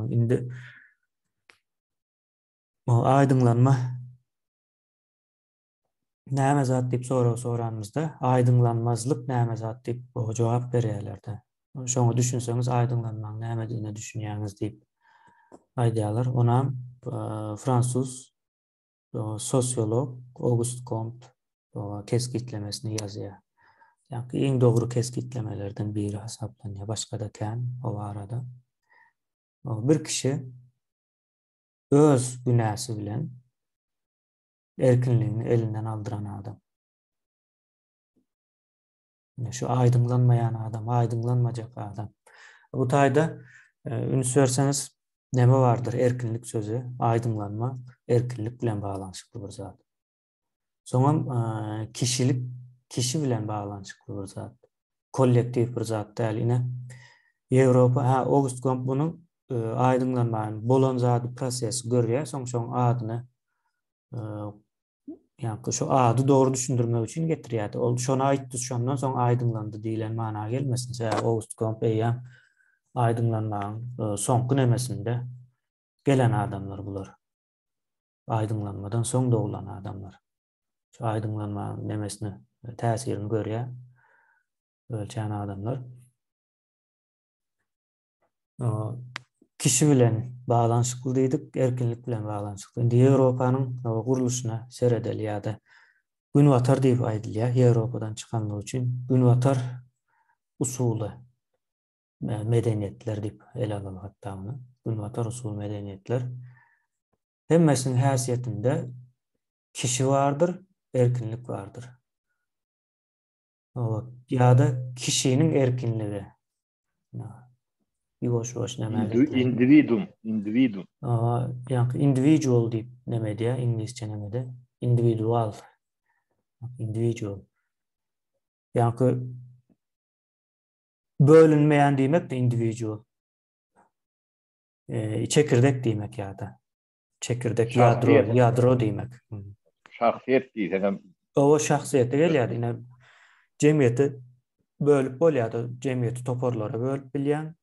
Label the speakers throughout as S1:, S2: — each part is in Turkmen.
S1: Indi aýdyňlanma näme zat diýip sorag soranymyzda, aýdyňlanmazlyk näme zat diýip jogap berýärler-de. Şoňa düşünseňiz aýdyňlanmaň nämedigine düşünýäňiz diýip aýdýarlar. Onam fransuz sosiolog Ogust Kompt kesgitlemesini ýazýar. Ýagny iň dogry kesgitlemelerden biri hasaplanýar. Başga-da kän o barada. Bir kişi öz günäsi bilen erkinligini elinden aldyran adam. Şu aýdyňlanmaýan adam, aýdyňlanmajak adam. Bu taýda e, üns berseňiz näme bardyr? Erkinlik sözi, aýdyňlanma, erkinlik bilen baglanyşykly bir zat. Soňam e, kişilik, kişi bilen baglanyşykly bir zat. Kollektiw bir zat däl. Ine Ýewropa, ha, August Komp munuň e, aýdyňlanmagyny, bolan zady prosesi görýär, soň şoň adyny Ýa-da şu ady dogry düşündirmek üçin getirýärdi. Ol şony aýtdy, şondan soň aýdyňlandy diýlen mana gelmesin. Sebäbi August Komp eýýäm aýdyňlanmagyň e, soňky nemesinde gelen adamlar bular. Aýdyňlanmadan soň doglan adamlar. Şu aýdyňlanmagyň nemesini, e, täsirini görýär. Ölçän adamlar. Kişi bilen baglanyşykly diýdik, erkinlik bilen baglanyşykly. Indi Ýewropanyň gurluşyna seredeli ýa-da Günbatar diýip aýdylýar, Ýewropadan çykanlygy üçin Günbatar usuly medeniýetler diýip ele alaly hatda muny. Günbatar usuly medeniýetler. Hemmesiniň häsiýetinde kişi bardyr, erkinlik bardyr. Ýa-da kişiniň erkinligi. Ýuwaş-ýuwaş näme
S2: getirýär? Individuum, individuum.
S1: Ýa-da individual diýip näme edýär iňlisçe nämede? Individual. Individual. Ýa-da bölünmeýän diýmek de individual. E, çekirdek diýmek ýa-da. Çekirdek ýadro, ýadro diýmek.
S2: Şahsyýet diýseňem.
S1: Owa şahsyýete gelýär. Ine jemgyýeti bölüp bolýar-da, jemgyýeti toparlara bölüp bilýäň.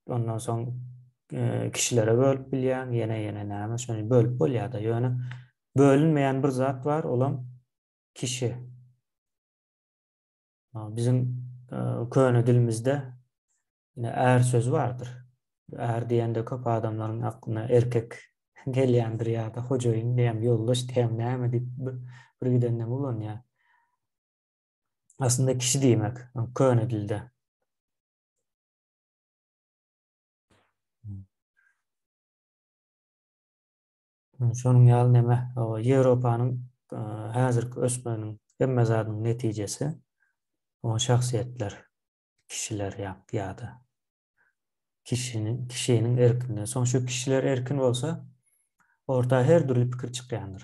S1: Ondan soň kişilere bölüp bilýäň, ýene ýene näme, şony bölüp bolýar-da. Ýöne bölünmeýän bir zat bar, olam kişi. Biziň köne dilimizde Ine är sözi bardyr. Är diýende köp adamlaryň aklyna erkek gelýändir ýa-da hojaýyn diýem, ýoldaş diýem, näme diýip bir gidenden ulanýar. Aslynda kişi diýmek, köne dilde. Şonuň ýaly neme, Ýewropanyň häzirki ösmeginiň hemme zadynyň netijesi o şahsyýetler. Kişiler ýa-da kişiniň kişiniň erkinde. Soň şu kişiler erkin bolsa, orta her dürli pikir çykýandyr.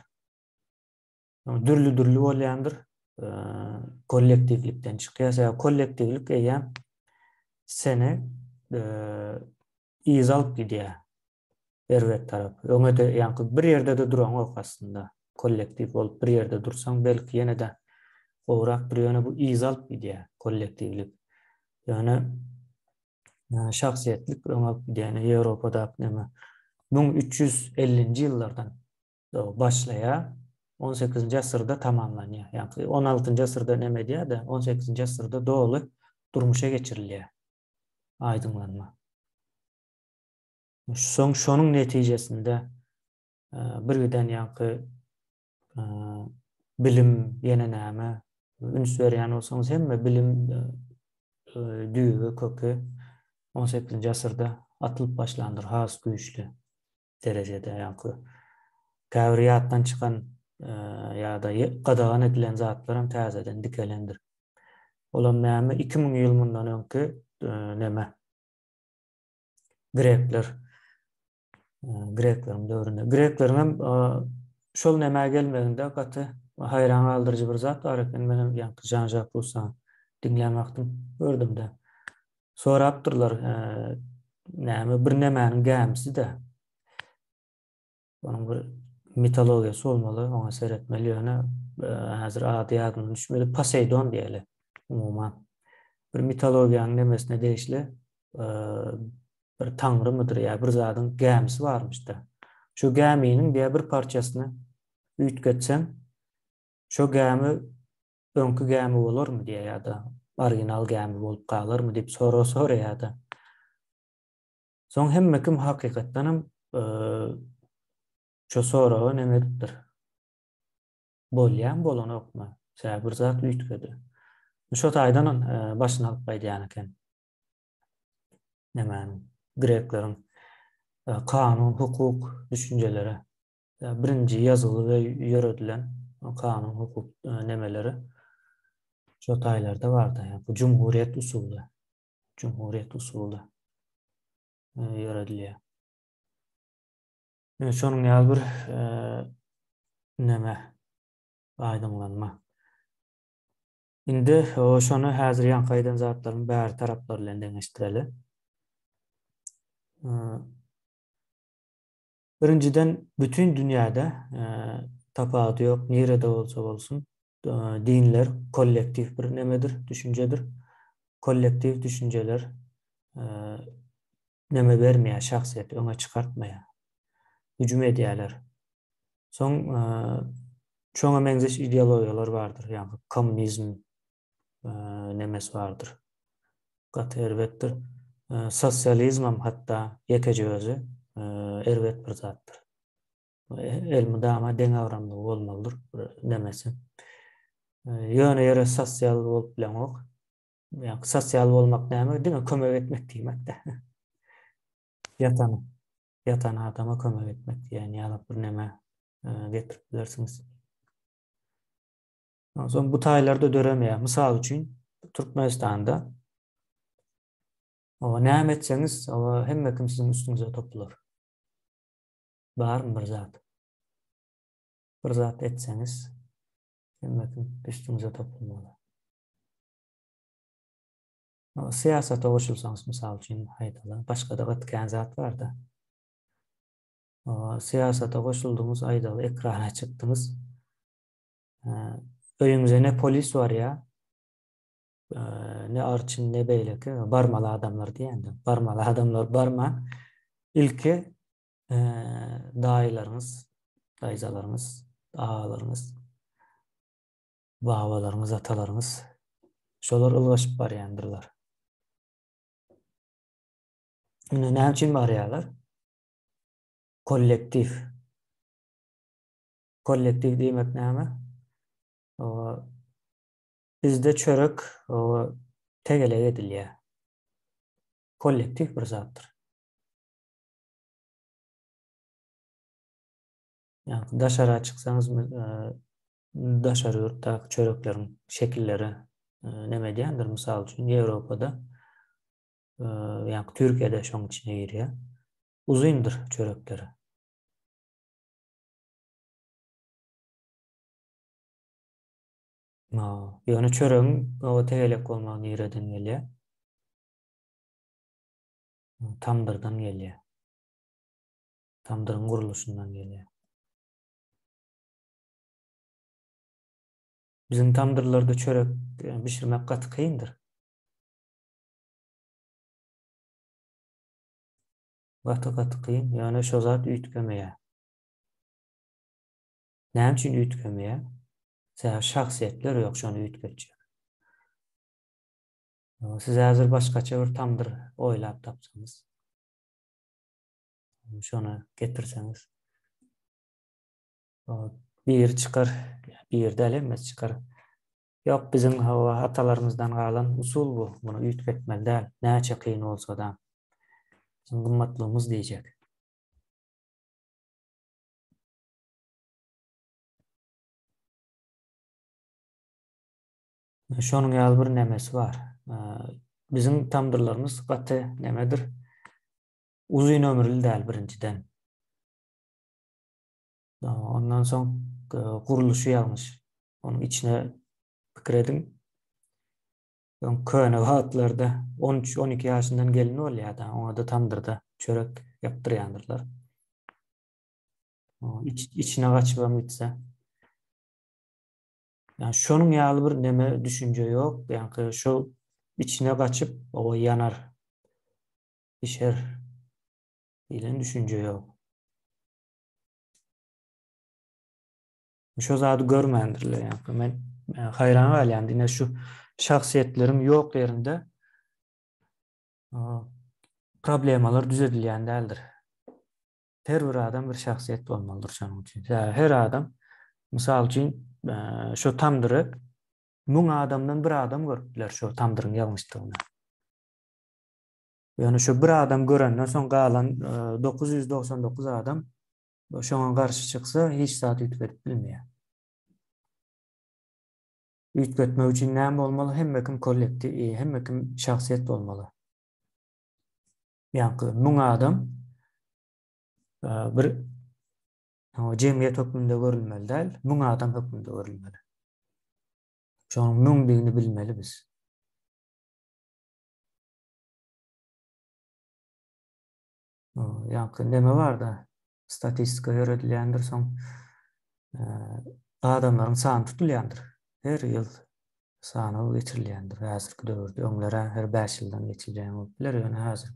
S1: Dürli-dürli bolýandyr. Kollektiwlikden çykýar. Sebäbi kollektiwlik eýýäm seni yza alyp gidýär. Erbet tarap. Öňe-de ýaňky bir ýerde-de duraňok aslynda. Kollektiw bolup bir ýerde dursaň belki ýene-de gowrakdyr, ýöne bu yza alyp gidýär kollektiwlik. Ýöne şahsyýetlik öňe alyp gidýär. Ýöne Ýewropadaky näme 1350-nji ýyllardan başlaýar, 18-nji asyrda tamamlanýar. Ýaňky 16-njy asyrda näme edýär-de, 18-nji asyrda doly durmuşa geçirilýär aýdyňlanma. Soň şonuň netijesinde bir giden ýaňky bilim ýene näme üns berýän bolsaňyz hemme bilim düýbi köki 18-nji asyrda atylyp başlandyr has güýçli derejede ýaňky käbir ýatdan çykan ýa-da gadagan edilen zatlar hem täzeden dikelendir. Olam näme 2000 ýyl mundan öňki neme Grekler grekleriň döwründe. Grekleriň hem şol nämä gelmeginde gaty haýran galdyryjy bir zat bar eken. Men hem ýaňky Jean-Jacques Rousseau diňlän wagtym gördüm-de. Sorapdyrlar, näme bir nemäniň gämisi-de. Onuň bir mitologiýasy bolmaly, oňa seretmeli, ýöne häzir ady ýadymdan düşmedi. Poseýdon diýeli umuman. Bir mitologiýanyň nemesine degişli. Bir taňrymydyr ýa bir zadyň gämisi barmyş-da. Şu gäminiň diýýär bir parçasyny üýtgetseň, şo gämi öňki gämi bolarmy diýýär ýa-da original gämi bolup galarmy diýip sorag soraýar-da. Soň hemme kim hakykatdanam şo soraga neme edipdir. Bolýamy bolanokmy? Sebäbi bir zat üýtgedi. Şo taýdanam başyny alyp gaýdýan eken. Nämäniň? Grekleriň kanun, hukuk düşünjeleri. Birinji ýazyly we ýöredilen kanun, hukuk nemeleri şo taýlarda bardy. Bu jumhuriýet usuly. Jumhuriýet usuly ýöredilýär. Şonuň ýaly bir neme aýdyňlanma. Indi şony häzir ýaňky aýdan zatlaryň bäri taraplary bilen deňeşdireli. Birinjiden bütin dünýäde tapawudy ýok, nirede bolsa bolsun, dinler kollektiw bir nemedir, düşünjedir. Kollektiw düşünjeler neme bermeýär, şahsyýeti öňe çykartmaýar. Hüjüm edýärler. Soň şoňa meňzeş ideologiýalar bardyr, ýagny kommunizm nemesi bardyr. Gaty erbetdir. Sosializmem hatda ýekeje özi erbet bir zatdyr. Elmydama deňagramlygy bolmalydyr bir nemesi. Ýöne ýere sosial bolup bileňok. Ýa sosial bolmak näme? Diňe kömek etmek diýmek-de. Ýatan ýatan adama kömek etmek diýen ýaly bir neme e, getirip bilersiňiz. Onsoň bu taýlarda döremeýär. Mysal üçin, Türkmenistanda o näme etseňiz, o hemme kim siziň üstüňize topular. Barmy bir zat? Bir zat etseňiz, hemme kim üstüňize topulmaly. Syýasata goşulsaňyz, mysal üçin, aýdaly, başga-da gaty kän zat bar-da. Syýasata goşuldyňyz, aýdaly, ekrana çykdyňyz. Öýüňize ne polis barýar, ne arçyn, ne beýleki, barmaly adamlar diýende, barmaly adamlar barman, ilki daýylaryňyz, daýzalaryňyz, agalaryňyz Babalaryňyz, atalaryňyz şolar ylgaşyp barýandyrlar. Indi näme üçin barýarlar? Kollektiw. Kollektiw diýmek näme? O bizde çörek o tegelek edilýär. Kollektiw bir zatdyr. Ýa daşara çyksaňyz daşary ýurtdaky çörekleriň şekilleri neme edýändir, mysal üçin, Ýewropada, ýa-da Türkiýede şoň içine girýär. Uzyndyr çörekleri. Ýöne çöregiň o tegelek bolmagy nireden gelýär? Tamdyrdan gelýär. Tamdyryň gurluşyndan gelýär. Biziň tamdyrlarda çörek e, bişirmek gaty kyndyr. Gaty gaty kyn, ýöne şo zat üýtgemeýär. Näme üçin üýtgemeýär? Sebäbi şahsyýetler ýok şony üýtgetjek. Siz häzir başgaça bir tamdyr oýlap tapsaňyz, şony getirseňiz, Biri çykar, biri däl hemmesi çykar. Ýok, biziň hawa atalarymyzdan galan usul bu. Muny üýtgetmeli däl, näçe kyn bolsa-da. Biziň gymmatlygymyz diýjek. Şonuň ýaly bir nemesi bar. Biziň tamdyrlarymyz gaty nemedir? Uzyn ömürli däl birinjiden. Ondan soň e, gurluşy ýalňyş. Onuň içine pikir ediň. Öň köne wagtlarda 13-12 ýaşyndan gelin bolýar-da, oňa-da tamdyrda çörek ýapdyrýandyrlar. İç, içine gaçybam gitse. Yani şonuň ýaly bir neme düşünje ýok. Ýa-ni şo içine gaçyp, o ýanar. Bişer. Diýlen düşünje ýok. Şo zady görmändirler ýa-da men haýran galýan diňe şu şahsyýetleriň ýok ýerinde problemalar düzedilýän däldir. Her bir adam bir şahsyýet bolmalydyr şonuň üçin. Her adam mysal üçin şo tamdyry 1000 adamdan bir adam görüp biler şo tamdyryň ýalňyşdygyny. Ýöne şo bir adam görenden soň galan 999 adam şoňa garşy çyksa hiç zat üýtgedip bilmeýär. Üýtgetmek üçin näme bolmaly? Hemme kim kollektiw, hemme kim şahsyýet bolmaly. Ýaňky 1000 adam bir jemgyýet hökmünde görülmeli däl, 1000 adam hökmünde görülmeli. Şonuň müňdigini bilmeli biz. Ýaňky neme barda statistika ýöredilýändir soň adamlaryň sany tutulýandyr. Her ýyl sanaw geçirilýändir häzirki döwürde. Öňler her 5 ýyldan geçirilýän bolup biler, ýöne häzir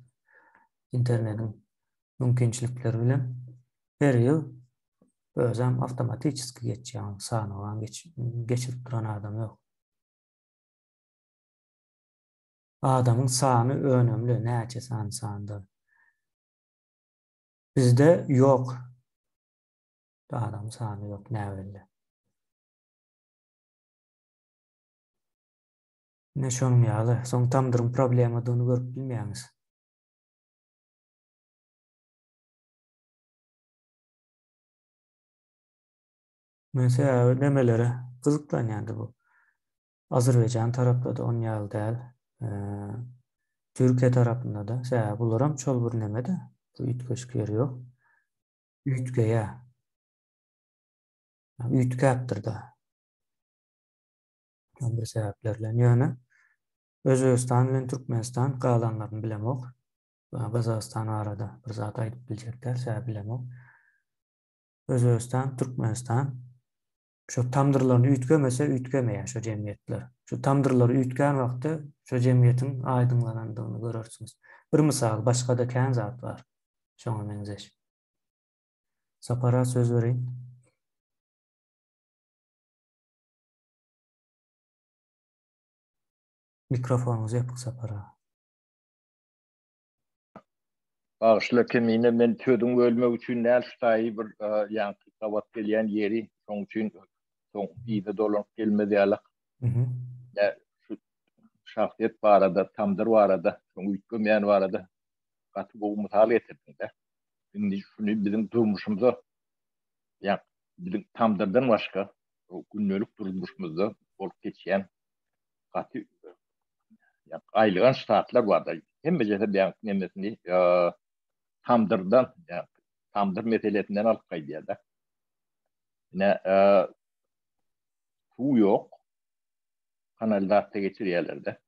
S1: internetiň mümkinçilikleri bilen her ýyl özem awtomatiçeski geçýän sanawa geçirip duran adam ýok. Adamyň sany önemli, näçe sany sanda. Bizde ýok. Adam sany ýok, näbelli. Ne şonuň ýaly, soň tamdyryň problemadygyny görüp bilmeýäňiz. Men sebäbi nemelere gyzyklanýandy bu. Azerbaýjan tarapda-da on ýaly däl. Türkiýe tarapynda-da. Sebäbi bularam şol bir neme-de. Bu üýtgeşik ýeri ýok. Üýtgeýär. Üýtgäpdir-de. Bir sebäpler bilen. Ýöne Özbegistan bilen Türkmenistan galanlaryny bilemok. Gazagystan barada bir zat aýdyp biljek däl, sebäbi bilemok. Özbegistan, Türkmenistan Şo tamdyrlaryny üýtgemese üýtgemeýär şo jemgyýetler. Şu tamdyrlary üýtgän wagty şo jemgyýetiň aýdyňlanandygyny görersiňiz. Bir mysal, başga-da kän zat bar şoňa meňzeş. Sapara söz bereýin. Mikrofonyňyz ýapyk Sapar aga.
S2: Bagyşla Kemine men sözüňi bölmek üçin däl şu taýy bir ýaňky gabat gelýän ýeri şoň üçin soň yza dolanyp gelmez ýalak. Ýa şu şahsyýet barada tamdyr barada şoň üýtgemeýän barada gaty gowy mysal getirdiňdä. Indi şuny biziň durmuşymyza ýa biziň tamdyrdan başga gündelik durmuşymyzda bolup geçýän gaty aýlygan ştatlar barda. Hemmejesi beýan nemesini tamdyrdan, tamdyr meselesinden alyp gaýdýar-da. Ine, suw ýok. Kanalizasiýa geçirýärler-de.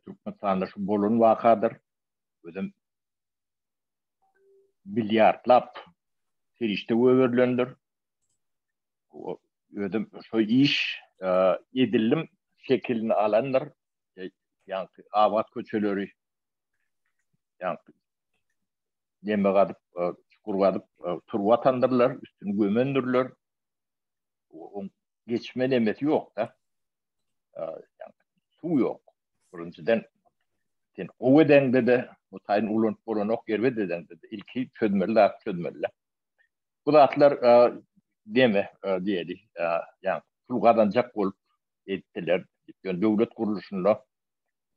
S2: Türkmenistanda şu bolan wakadyr. Özem milliardlap serişde goýberilendir. Özüm şo iş edildim şekilini alandyr. Ýaňky abat köçeleri ýaňky neme gazyp, çukur gazyp, turba atandyrlar, üstüni gömendirler. Oň geçme nemesi ýok-da. Suw ýok. Birinjiden sen gowy edeňde-de, bu taýyn ulanyp bolanok, erbet edeňde-de ilki çözmeli zat çözmeli. Bu zatlar deme diýeli, ýa pul gazanjak bolup etdiler. Ýöne döwlet gurluşynda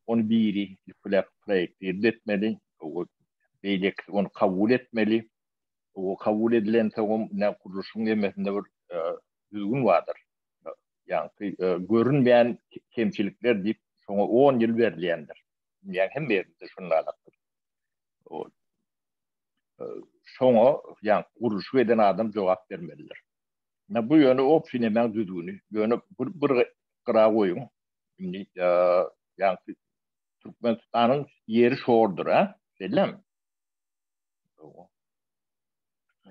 S2: ony biri proýektirdi etmeli, beýlekisi ony kabul etmeli. O kabul edilensoňam ine gurluşyň nemesinde bir düzgün bardyr. Ýaňky görünmeýän kemçilikler diýip, şoňa on ýyl berilýändir. Dünýäň hemme ýerinde şunlalykdyr. Şoňa ýa gurluşyk eden adam jogap bermelidir. Ine bu ýöne obşi nemäň düzgüni. Ýöne bir bir gyra goýuň. Indi ýa Türkmenistanyň ýeri şordur, ha? Şeýlemi?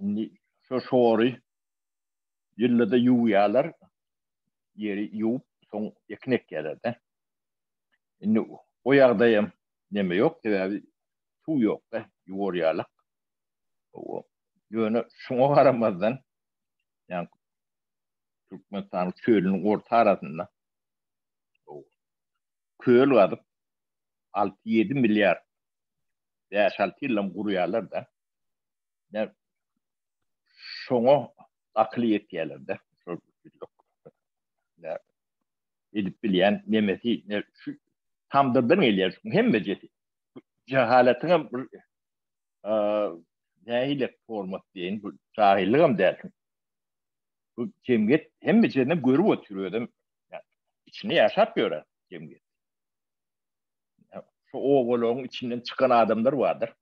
S2: Indi şo şory ýylda-da ýuwýarlar. Ýeri ýuwup, soň ekin ekýärler-de. Indi o ýagdaýam neme ýok, sebäbi suw ýok-da. Ýuwar ýalak. Ýöne şuňa garamazdan, ýa Türkmenistanyň çölüniň orta arasynda köl gazyp 6-7 milliard 5-6 ýyldan gurýarlar-da. Şoňa akyl ýetýärler-de. Edip bilýän nemesi şu tamdyrdan gelýär şu hemmejesi. Jahalatyň hem bir nähili formasy diýeýin, bu jahyllyk däl. Bu jemgyýet hemmejesini görüp otyr özem. Içinde ýaşap ýören jemgyýet. Şu obalaryň içinden çykan adamlar bardyr.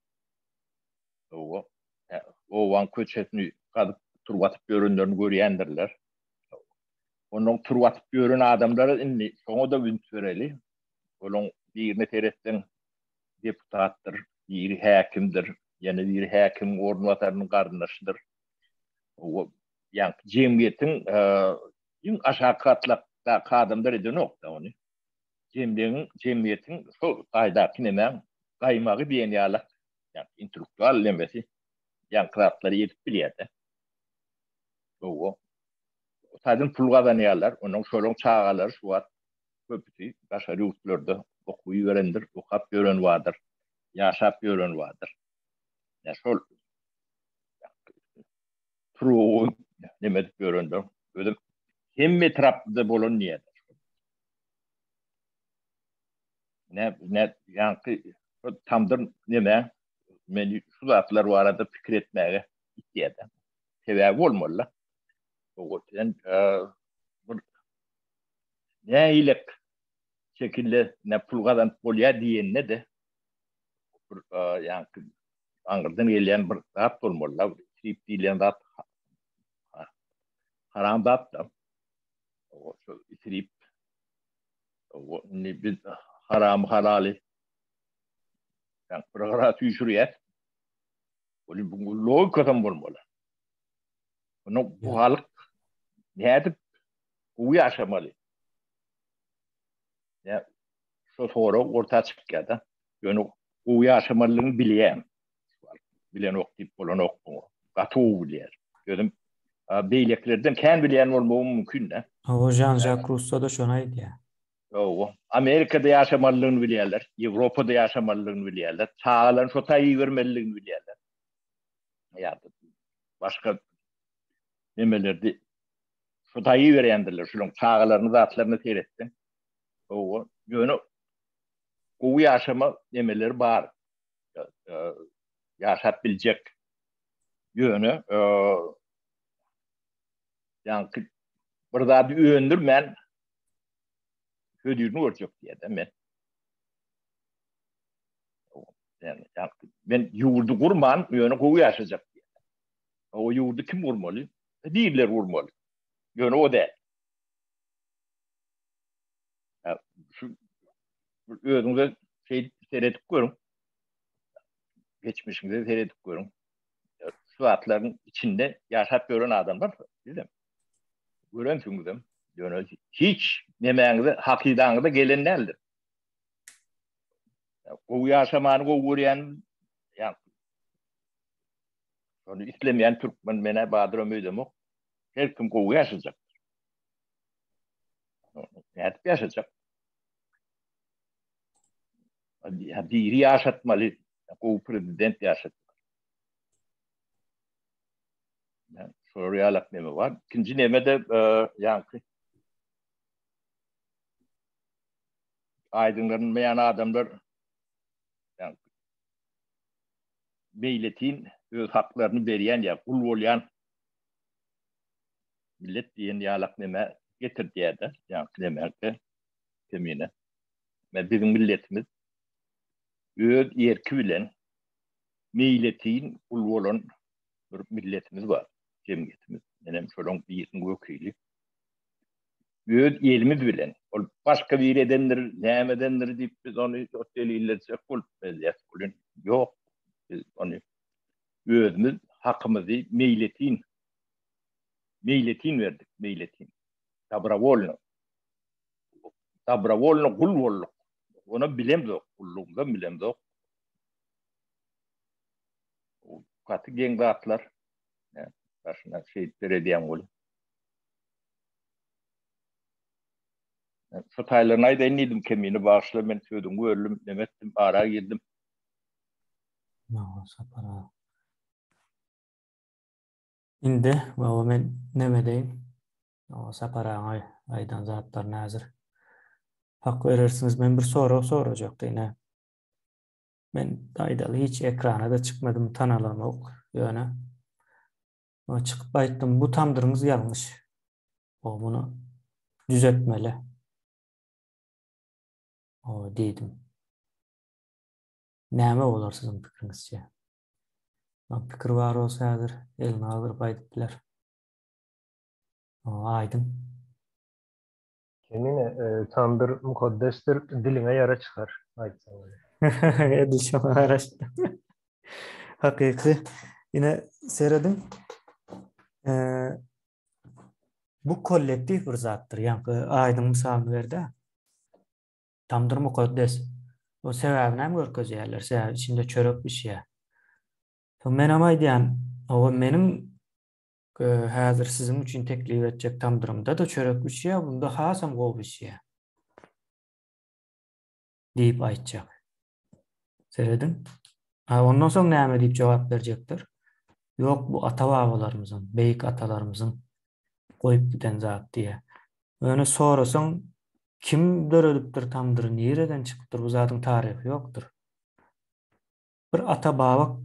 S2: Oba, obaň köçesini gazyp turba atyp ýörenlerini görýändirler. Ondan turba atyp ýören adamlara indi şoňa-da üns bereli. Olaň birine seretseň deputatdyr, biri häkimdir, ýene biri häkimiň orunbasarynyň garyndaşydyr. Ýa jemgyýetiň iň aşaky gatlakdaky adamlar edenok-da ony. Jemgyýetiň, jemgyýetiň şol taýdaky nemäň gaýmagy diýen ýaly, ýa intellektual nemesi ýaňky zatlary edip bilýär-de. Owo. O taýdan pul gazanýarlar. Onuň şolaryň çagalary şu wagt köpüsi daşary ýurtlarda okuw iberendir, okap ýören bardyr, ýaşap ýören bardyr. Ýa şol Truwy neme edip ýörenler. Özüm hemme etrapda bolan diýýär. Ne ne ýaňky tamdyr neme meni şu zatlar barada pikir etmäge itýär. Sebäbi bolmaly. O sen bir nähili şekilde ne pul gazanyp bolýar diýende de bir ýaňky aňyrdan gelýän bir zat bolmaly da, trip diýilýän zat haram zat da. O şu trip o indi biz haram halaly ýa bir gara süýşürýär. Ol bu logikasam bolmaly. Bunu bu halk nädip gowy ýaşamaly? Ýa şu sorag orta çykýar da. Ýöne gowy ýaşamalydygyny bilýän. Bilenok diýip bolanok muňa. Gaty gowy bilýär. Özüm beýlekilerden kän bilýän bolmagym mümkin-de.
S1: Hawa, Žan-Žak Russo-da şony aýdýar.
S2: Hawa. Amerikada ýaşamalydygyny bilýärler, Ýewropada ýaşamalydygyny bilýärler, çagalaryny şo taýy ibermelidigini bilýärler. Ýa-da başga nemelerdi şo taýy iberýändirler, şularyň çagalaryny zatlaryny seretseň. Hawa, ýöne gowy ýaşama nemeleri bar. Ýaşap biljek. Ýöne ýaňky bir zady öndürmän hödürini görjek diýýär men. Yani, men ýurdy gurman, ýöne gowy ýaşajak diýýär. O ýurdy kim gurmaly? Birler gurmaly. Ýöne o däl. Şu özüňize şeýdip seredip görüň. Geçmişiňize seredip görüň. Şu zatlaryň içinde ýaşap ýören adamlar sizem. Görensiňizem. Ýöne hiç nemäňize, hakydaňyza gelen däldir. Gowy ýaşamany gowy görýän, ýa şony islemeýän türkmen menä badyram öýdemok. Her kim gowy ýaşajak. Nädip ýaşajak? Biri ýaşatmaly, gowy prezident ýaşatmaly. Şolar ýalak neme bar. Ikinji neme de ýaňky aýdyňlanmaýan adamlar ýaňky meýletin öz haklaryny berýän ýa gul bolýan millet diýen ýalak neme getirdýär-de, ýaňky nemede kemine. We biziň milletimiz öz erki bilen meýletin gul bolan bir milletimiz bar, jemgyýetimiz. Menem şolaň biriniň wekili. Öz elimiz bilen, ol başga biri edendir, näme edendir diýip biz ony delilletjek bolup bilýäs. Ol ýok. Biz ony özümiz hakymyzy meýletin meýletin berdik, meýletin. Dobrowolno. Dobrowolno gul bolduk. Onam bilemzok, gullugymyzam bilemzok. Gaty geň zatlar. Başyna şeýdip seredýän bolup. Şu taýlaryny aýdaýyn diýdim, kemini bagyşla, men sözüňi böldüm, neme etdim, ara girdim.
S1: Ýa, Sapar aga. Indi, baba men neme edeýin? Sapar agaň aýdan zatlaryna häzir hak berersiňiz. Men bir sorag sorajakdy ine. Men aýdaly hiç ekrana-da çykmadym, tanalamok. Ýöne çykyp aýtdym, bu tamdyryňyz ýalňyş. O muny düzetmeli. O diýdim. Näme bolar siziň pikiriňizçe? Pikir bar bolsa häzir elini galdyryp aýdyp biler. O aýdyň.
S3: Kemine, tamdyr mukaddesdir, diliňe ýara çykar, aýtsaň.
S1: Edil şoňa garaşdym. Hakyky. Ine, serediň. Bu kollektiw bir zatdyr. Ýaňky aýdyň mysalyny berdi. Tamdyr mukaddes. O sebäbini hem görkezýärler. Sebäbi içinde çörek bişýär. Soň men hem aýdýan, owa meniň häzir siziň üçin teklip etjek tamdyrymda-da çörek bişýär, bunda hasam gowy bişýär. Diýip aýtjak. Serediň. Ha, ondan soň näme diýip jogap berjekdir? Ýok, bu ata-babalarymyzyň, beýik atalarymyzyň goýup giden zat diýýär. Ýöne sorasaň, kim döredipdir tamdyry, nireden çykypdyr, bu zadyň taryhy ýokdur. Bir ata-baba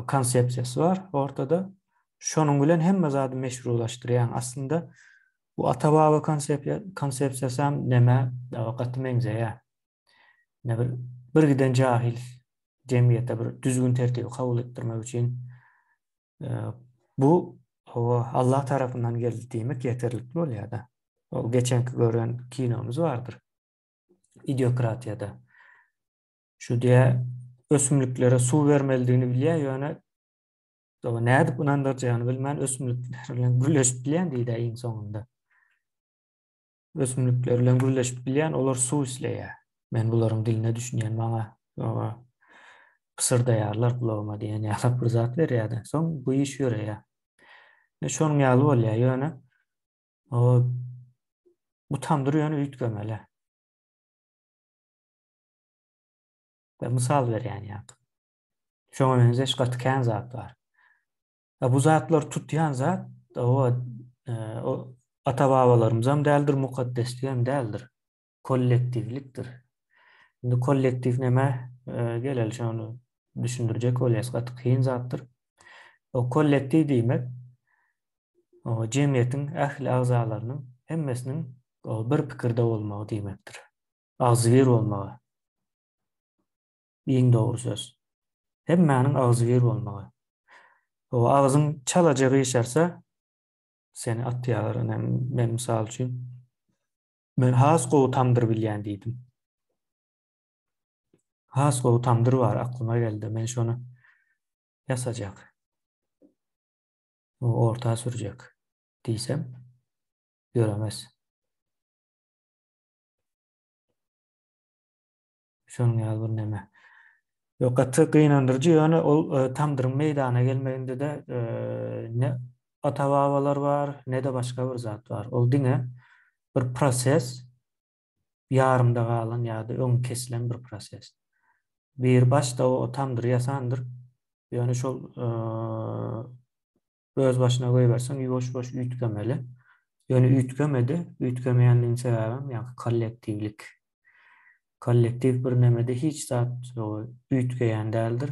S1: konsepsiýasy bar ortada. Şonuň bilen hemme zady meşrulaşdyrýaň. Aslynda bu ata-baba konsepsiýasy hem nämä gaty meňzeýär. Ne bir bir giden jahil jemgyýete bir düzgün tertibi kabul etdirmek üçin bu hawa Allah tarapyndan geldi diýmek ýeterlikli bolýar-da. Ol geçenki gören kinomyz bardyr. Idiokratiýada. Şu diýä ösümliklere suw bermelidigini bilýär, ýöne o nädip ynandyrjagyny bilmän ösümlikler bilen gürleşip bilýän diýdi iň soňunda. Ösümlikler bilen gürleşip bilýän, olar suw isleýär. Men bularyň diline düşünýän, maňa oňa pysyrdaýarlar gulagyma diýen ýaly bir zat berýär-de. Soň bu iş ýöreýär. E, şonuň ýaly bolýar, ýöne o bu tamdyr ýöne üýtgemeli. We mysal berýän ýa. Şoňa meňzeş gaty kän zat bar. E, bu zatlar tutýan zat o, e, o ata-babalarymyzam däldir, mukaddesligem däldir. Kollektiwlikdir. Indi kollektiw näme? E, geleli şony düşündirjek bolýas, gaty kyn zatdyr. O kollektiw diýmek o jemgyýetiň ähli agzalarynyň hemmesiniň o bir pikirde bolmagy diýmekdir. Agzybir bolmagy. Iň dogry söz. Hemmäniň agzybir bolmagy. O agzyň çalaja gyşarsa, seni atýarlar. Ine, men mysal üçin, men has gowy tamdyr bilýän diýdim. Has gowy tamdyr bar, aklyma geldi. Men şony ýasajak. O orta sürjek diýsem, ýöremez. Şonuň ýaly bir neme. Ýok, gaty gynandyryjy, ýöne ol e, tamdyryň meýdana gelmeginde-de e, ne ata-babalar bar, ne-de başga bir zat bar. Ol diňe bir proses, ýarymda galan ýa-da öň kesilen bir proses. Bir başda o tamdyry ýasandyr, ýöne şol e, Öz başyna goýberseň ýuwaş-ýuwaş üýtgemeli. Ýöne üýtgemedi. Üýtgemeýänligiň sebäbem ýaňky kollektiwlik. Kollektiw bir nemede hiç zat üýtgeýän däldir.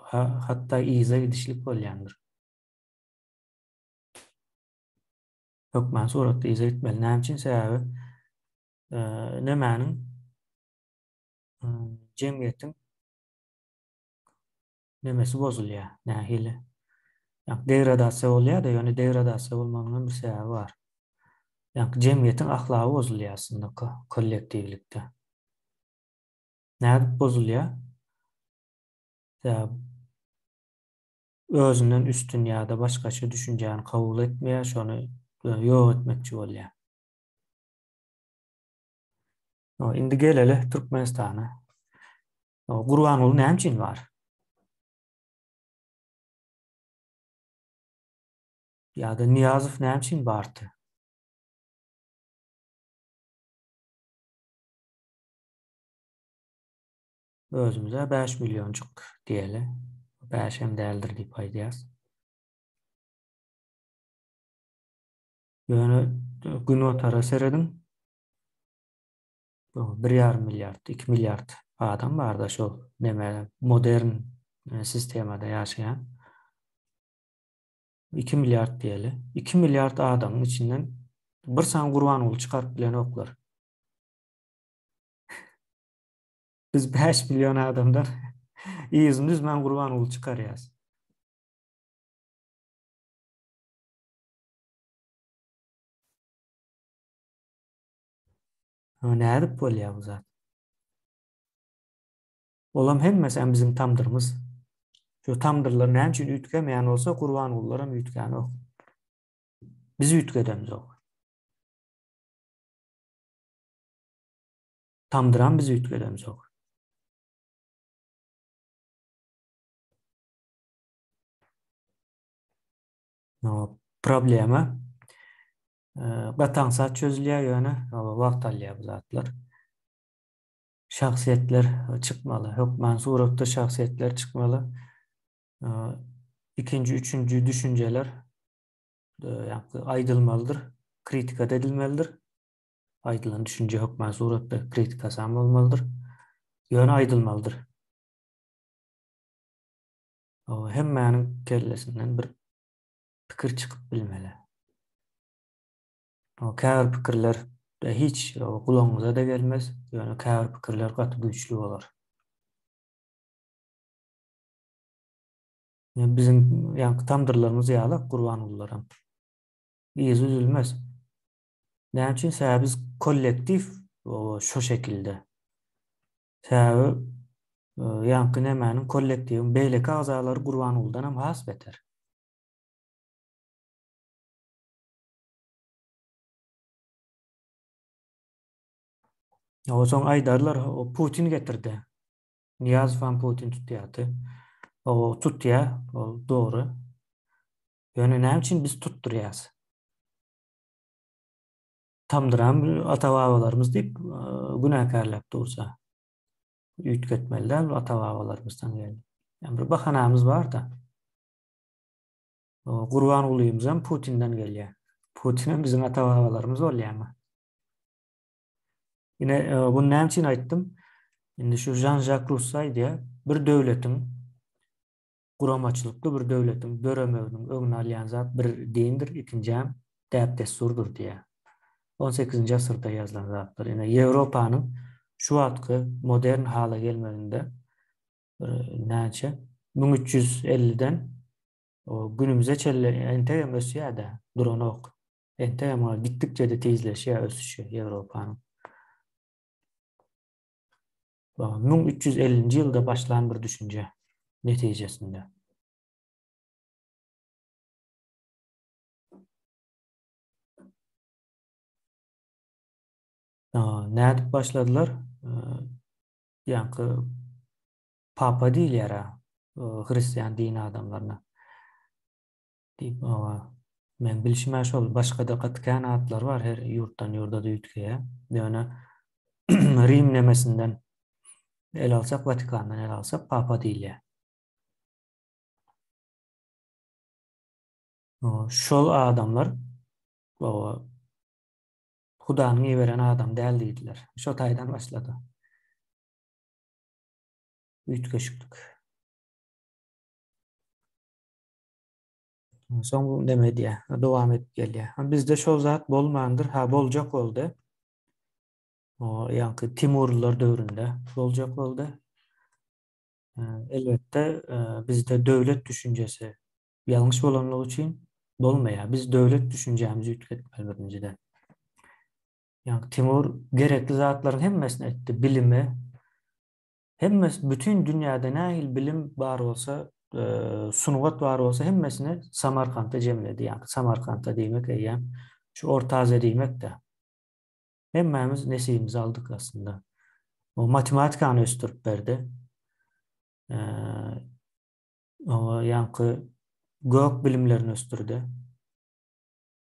S1: Hatda yza gidişlik bolýandyr. Hökman suratda yza gitmeli. Näme üçin? Sebäbi nemäniň jemgyýetiň nemesi bozulýar. Nähili? Ýa degradasiýa bolýar-da, ýöne degradasiýa bolmagynyň hem bir sebäbi bar. Ýa jemgyýetiň ahlagy bozulýar aslynda kollektiwlikde. Nädip bozulýar? Sebäbi özünden üstün ýa-da başgaça düşünjäni kabul etmeýär, şony ýok etmekçi bolýar. Indi geleli Türkmenistana. Gurbanguly näme üçin bar? Ýa-da Nyýazow näme üçin bardy? Özümize 5 millionjyk diýeli. 5 hem däldir diýip aýdýas. Ýöne günbatara serediň. Bir ýarym milliard, 2 milliard adam barda şol neme modern e, sistemada ýaşaýan. 2 milliard diýeli. 2 milliard adamyň içinden bir sany Gurbanguly çykaryp bilenoklar. Biz 5 million adamdan yzyny düzmän Gurbanguly çykarýas. Nädip bolýar bu zat? Olam hemmesi hem biziň tamdyrymyz. Şu tamdyrlar näme üçin üýtgemeýän bolsa, Gurbangulylar hem üýtgänok. Biz üýtgedemzok. Tamdyram biz üýtgedemzok. No, problema gataňsat çözülýär ýöne wagt alýar bu zatlar. Şahsyýetler çykmaly, hökman suratda şahsyýetler çykmaly. Ikinji, üçünji düşünjeler ýa-da aýdylmalydyr, kritika edilmelidir. Aýdylan düşünje hökman suratda kritikasy hem bolmalydyr. Ýöne aýdylmalydyr. Hemmäniň kellesinden bir pikir çykyp bilmeli. Käbir pikirler hiç gulagyňyza-da gelmez, ýöne käbir pikirler gaty güýçli bolar. Biziň ýaňky tamdyrlarymyz ýaly Gurbangulylaram. Yzy üzülmez. Näme üçin? Sebäbi biz kollektiw şo şekilde. Sebäbi ýaňky nemäniň kollektiwiň beýleki agzalary Gurbangulydan hem has beter. O soň aýdarlar, o Putin getirdi. Nyýazow hem Putin tutýardy. O tutýar, ol dogry. Ýöne näme üçin biz tutdurýas? Tamdyram ata-babalarymyz diýip günäkärläp dursa. Üýtgetmeli däl ata-babalarymyzdan geldi. Ýa bir bahanamyz bar-da. Gurbangulymyzam Putinden gelýär. Putinem biziň ata-babalarymyz bolýarmy? Ine, e, bunu näme üçin aýtdym? Indi şu Jean-Jacques Rousseau aýdýar, bir döwletiň guramaçylykly bir döwletiň döremeginiň öňüni alýan zat bir dindir, ikinjäm däp-dessurdyr diýýär. 18-nji asyrda ýazylan zatlar. Ine, Ýewropanyň şu wagtky modern hala gelmeginde bir näçe 1350-den o günümize çenli entegem ösýär-de, duranok. Entegem gitdikçe-de tizleşýär ösüşi Ýewropanyň. 1350-nji ýylda başlan bir düşünje netijesinde. Nädip başladylar? Ýaňky papa diýilýär-ä hristian dini adamlaryna. Diýip, owa. Men bilşim-ä şol, başga-da gaty kän atlar bar, her ýurtdan ýurda-da üýtgeýär. Ýöne Rim nemesinden el alsak, Watikandan el alsak, papa diýilýär. Şol adamlar owa Hudanyň iberen adam däl diýdiler. Şo taýdan başlady. Üýtgeşiklik. Soň bu neme edýär, dowam edip gelýär. Bizde şol zat bolmandyr, ha boljak boldy. O ýaňky Timurlylar döwründe boljak boldy. Elbetde, bizde döwlet düşünjesi ýalňyş bolanlygy üçin bolmaýar. Biz döwlet düşünjämizi üýtgetmeli birinjiden. Ýaňky Timur gerekli zatlaryň hemmesini etdi. Bilimi, Hemmesi bütin dünýäde nähili bilim bar bolsa, sungat bar bolsa hemmesini Samarkantda jemledi. Ýagny Samarkantda diýmek eýýäm şu Orta Aziýa diýmek-de. Hemmämiz nesibimizi aldyk aslynda. O matematikany ösdürip berdi. O ýaňky gök bilimlerini ösdürdi.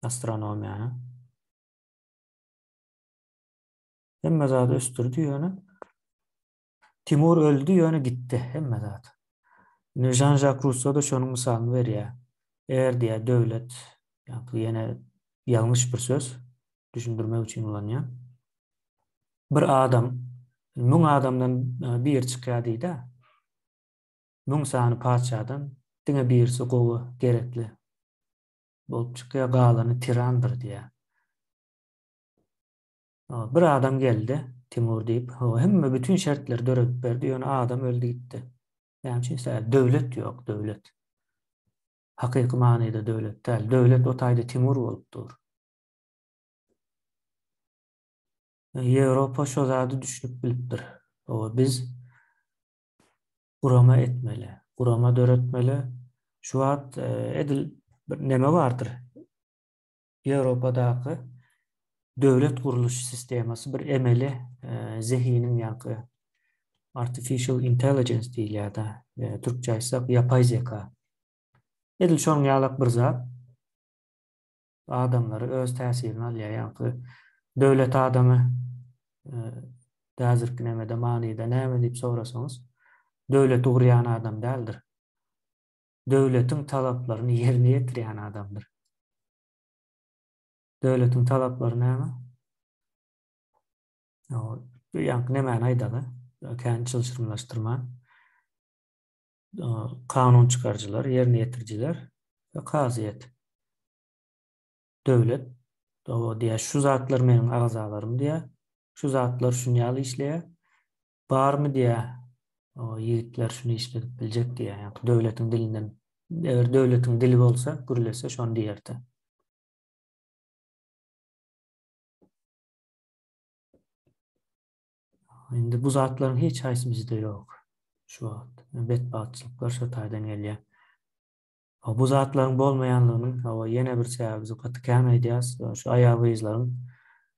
S1: Astronomiýany. Hemme zady ösdürdi ýöne Timur öldi ýöne gitdi hemme zat. Indi Jean-Jacques Rousseau da şonuň mysalyny berýär. Eger diýýär döwlet, ýa-da ýene ýalňyş bir söz düşündirmek üçin ulanýan. Bir adam müň adamdan e, biri çykýar diýdi. Müň sany patyşadan diňe birisi gowy, gerekli bolup çykýar, galany tirandyr diýýär. Bir adam geldi, Timur diýip, hemme bütün şertleri döredip berdi, ýöne adam öldi gitdi. Näme üçin? Sebäbi döwlet ýok, döwlet. Hakyky manyda döwlet däl. Döwlet o taýda Timur bolup dur. Ýewropa şo zady düşünip bilipdir. Owa biz gurama etmeli, gurama döretmeli. Şu wagt e, edil bir neme bardyr. Ýewropadaky döwlet gurluş sistemasy bir emeli e, zehiniň ýaňky artificial intelligence diýilýär-de, e, türkçe aýtsak ýapaý zeka. Edil şonuň ýalak bir zat adamlary öz täsirini alýar, ýaňky döwlet adamy e, häzirki nemede manyda näme diýip sorasaňyz, döwleti gurýan adam däldir. Döwletiň talaplaryny ýerine ýetirýän adamdyr. Döwletiň talaplary näme? Ýaňky nemäni aýdaly, kän çylşyrymlaşdyrman. Kanun çykaryjylar, ýerine ýetirijiler we kazyýet. Döwlet diýýär, şu zatlar meniň agzalarym diýýär. Şu zatlar şuny ýaly işleýär. Barmy diýýär, ýigitler şuny işledip biljek diýýär. Ýagny döwletiň dilinden, eger döwletiň dili bolsa, gürlese şony diýerdi. Indi bu zatlaryň hiç haýsy bizde ýok. Şu wagt betbagtçylyklar şo taýdan gelýär. Bu zatlaryň bolmaýanlygynyň hawa ýene bir sebäbi biz gaty kän aýdýas, şu aýal-gyzlaryň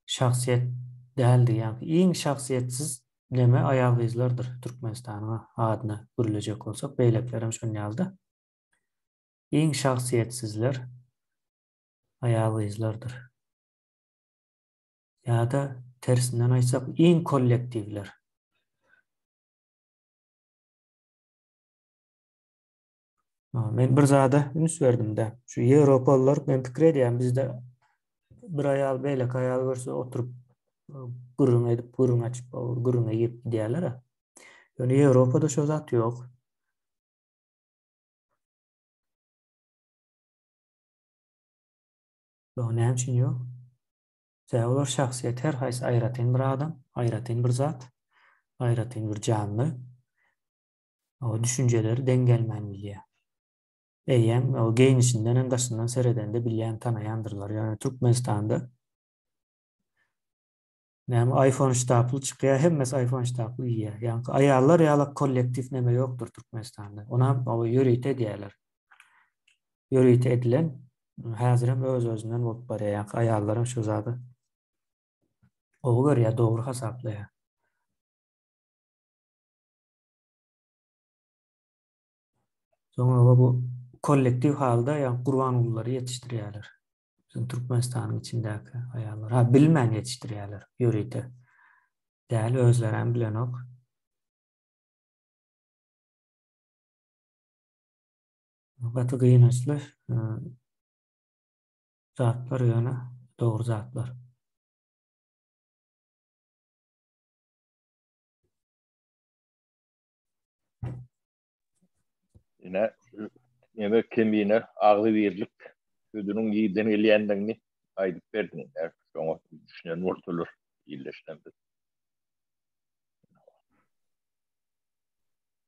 S1: şahsyýet däldigi, ýagny iň şahsyýetsiz neme aýal-gyzlardyr Türkmenistanyň adyna gürlejek bolsak, beýlekilerem şon ýaly-da. Iň şahsyýetsizler aýal-gyzlardyr. Ýa-da tersinden aýtsak, iň kollektiwler. Men bir zada üns berdim-de. Şu ýewropalylar men pikir edýän bizde bir aýal beýleki aýal görse oturyp gürrüň edip, gürrüň açyp, gürrüňe girip gidýärler. Ýöne Ýewropada şo zat ýok. Ýok, näme üçin ýok? Sebäbi olar şahsyýet, her haýsy aýratyn bir adam, aýratyn bir zat, aýratyn bir janly. O düşünjeleri deň gelmän bilýär. Eýýäm o geýnişinden hem daşyndan seredende bilýän, tanaýandyrlar. Ýöne Türkmenistanda näme iPhone ştaply çykýar, hemmesi iPhone ştaply giýýär. Ýaňky aýallar ýaly kollektiw neme ýokdur Türkmenistanda. Onam o ýörite edýärler. Ýörite edilen häzirem öz-özünden bolup barýar. Ýaňky aýallaram şu zady gowy görýär, dogry hasaplaýar. Soňra bu kollektiw halda ýa Gurbangullary ýetişdirýärler. Bizim Türkmenistanyň içindäki aýallar. Ha bilmän ýetişdirýärler ýörite. Däl özlerem bilenok. Gaty gynançly zatlar ýöne dogry zatlar.
S2: Ine, neme kemine agzybirlik sözüniň nirden gelýändigini aýdyp berdiň. Şoňa düşünen bolsalar, illeşen biz.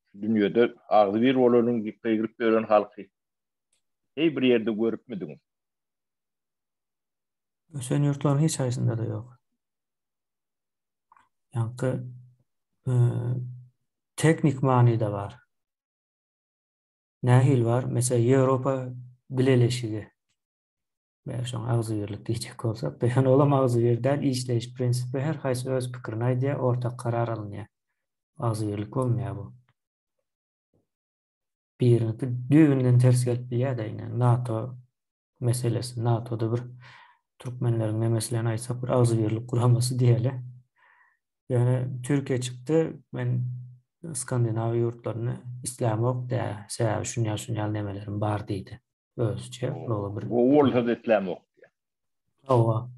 S2: Şu dünýede agzybir bolanyň diýip gygyryp ýören halky heý bir ýerde görüpmidiň?
S1: Ösen ýurtlaryň hiç haýsynda-da ýok. Ýaňky teknik manyda bar. Nähili bar? Meselem, Ýewropa Bileleşigi. Bäh, şoňa agzybirlik diýjek bolsak, ýöne olam agzybir däl, işleýiş prinsipi her haýsy öz pikirini aýdýar, ortak karar alynýar. Agzybirlik bolmaýar bu. Biriniňki düýbünden ters gelip bilýär-de, ine, NATO. meselesi. NATO-da bir türkmenleriň nemesi bilen aýtsak bir agzybirlik guramasy diýeli. Ýöne Türkiýe çykdy, men Skandinawiýa ýurtlaryny islämok diýýär. Sebäbi şunýa şunýa nemelerim bar diýdi. Özüçe
S2: bir. Gowy bolsa-da islämok diýýär.
S1: Hawa.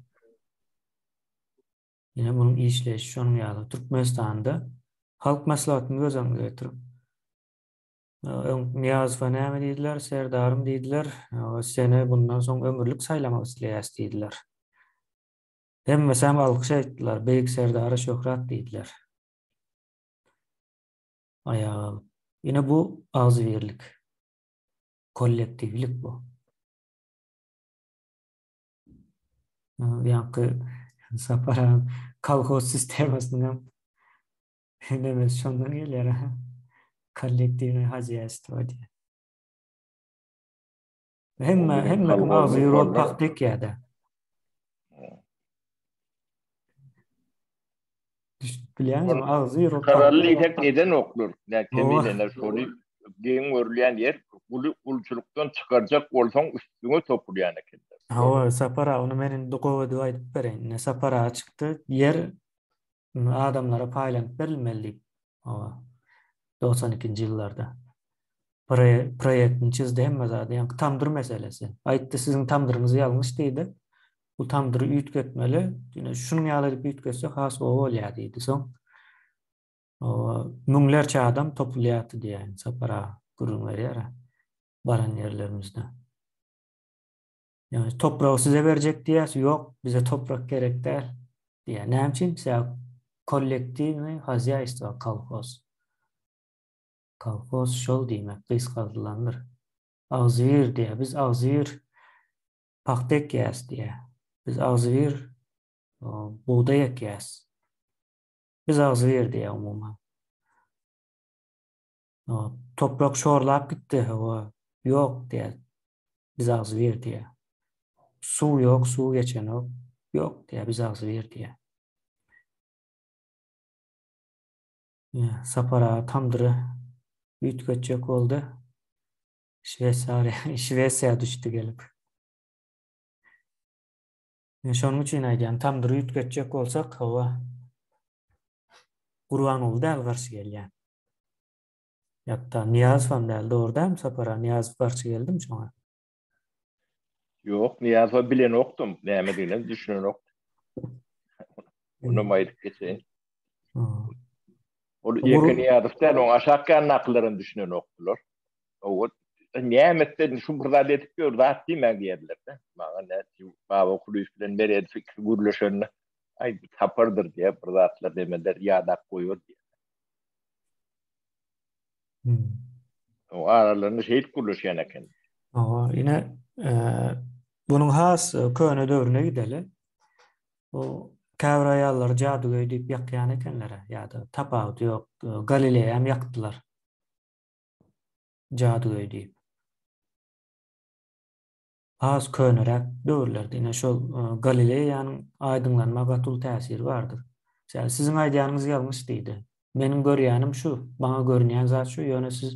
S1: Ýene munuň işleýşi şonuň ýaly. Türkmenistanda Halk Maslahatyny göz öňüne getirip, öň Nyýazowa näme diýdiler, Serdarym diýdiler, seni bundan soň ömürlik saýlamak isleýäs diýdiler. Hemmesem alkyş aýtdylar, Beýik Serdara şöhrat diýdiler. Aýaga galyp. Ine bu agzybirlik. Kollektiwlik bu. Ýaňky Sapar agam kolhoz sistemasynyň hem nemesi şondan gelýär. Kollektiwnyý hozýaýstwo diýýär. Hemme hemme kim agzy ýürek pagta ekýär-de. Düşüp bilýäňizmi? Agzy ýürek
S2: Kararly diýsek neden oklar? Näçe bilenler şony geň görülýän ýer guly gulçulykdan çykarjak bolsaň üstüňe topulýan ekenler.
S1: Hawa, Sapar aga, ony men indi gowy edip aýdyp bereýin. Ine Sapar aga çykdy, ýer adamlara paýlanyp berilmeli diýip. Hawa. 92-nji ýyllarda. Proýektini çyzdy hemme zady, ýaňky tamdyr meselesi. Aýtdy, siziň tamdyryňyz ýalňyş diýdi. Bu tamdyry üýtgetmeli. Ine şunuň ýaly edip üýtgetsek has gowy bolýar diýdi. Soň müňlerçe adam topulýardy diýýär. Sapar aga gürrüň berýär baran ýerlerimizde. Ýagny topragy size berjek diýýäs, ýok, bize toprak gerek däl diýýär. Näme üçin? Sebäbi kollektiwnyý hozýaýstwo kolhoz. Kolhoz şol diýmek, gysgaldylandyr. Agzybir diýýär, biz agzybir pagta ekýäs diýýär. Biz agzybir bugdaý ekýäs. Biz agzybir diýýär umuman. Toprak şorlap gitdi, hawa, ýok diýýär. Biz agzybir diýýär. Suw ýok, suw geçenok, ýok diýýär, biz agzybir diýýär. Sapar aga tamdyry üýtgetjek boldy. Şweýsariýa, Şwesiýa düşdi gelip. Men şonuň üçin aýdýan, tamdyry üýtgetjek bolsak, hawa, Gurbanguly däl garşy gelýän. Ýa-da Nyýazowam däl, dogry dälmi Sapar aga, Nyýazow garşy geldimi şoňa?
S2: Ýok, Nyýazowa bilenokdym, nämediginem düşünenokdym. Onam aýdyp geçeýin. Ol ýeke Nyýazow däl, oň aşak ýanyndakylaram düşünenokdylar. Owal näme etse şu bir zat edip ýör, zat diýmäň diýerdiler-de. Maňa nä Baba Kulyýew bilen Meredow ikisi gürleşende, aý bu tapardyr diýip bir zatlar demeler, ýadap goýar diýip. O aralarynda şeýdip gürleşýän eken.
S1: Hawa, ine, bunuň has köne döwrüne gideli. Bu käbir aýallary jadygöý diýip ýakýan ekenler, ýa-da tapawudy ýok, Galileýäm ýakdylar. Jadygöý diýip. Has köneräk döwürlerde ine şol Galileýanyň aýdyňlanma gaty uly täsiri bardyr. Sebäbi siziň aýdýanyňyz ýalňyş diýdi. Meniň görýänim şu, maňa görünýän zat şu, ýöne siz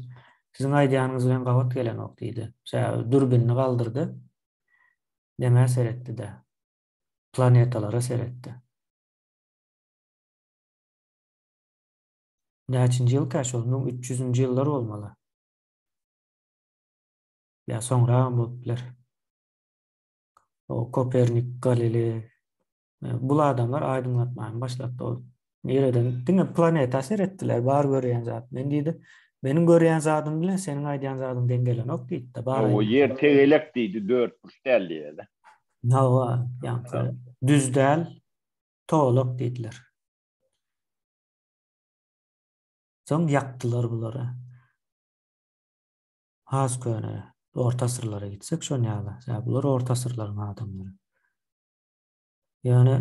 S1: siziň aýdýanyňyz bilen gabat gelenok diýdi. Sebäbi dürbinini galdyrdy. Nämä seretdi-de? Planetalara seretdi. Näçinji ýylka şol? 1300-nji ýyllar bolmaly. Ýa soňragam bolup biler. O Kopernik, Galilei bul adamlar aýdyňlatmany başlatdy. Ol nireden diňe planeta seretdiler, bar görýän zat. Men diýdi, meniň görýän zadym bilen seniň aýdýan zadyň deň gelenok diýdi.
S2: Bar. O ýer tegelek diýdi, dörtburç däl diýdi.
S1: Hawa, ýa-da düz däl, togalak diýdiler. Soň ýakdylar bulary. Has köne, orta asyrlara gitsek şon ýaly. Sebäbi bular orta asyrlaryň adamlary. Ýöne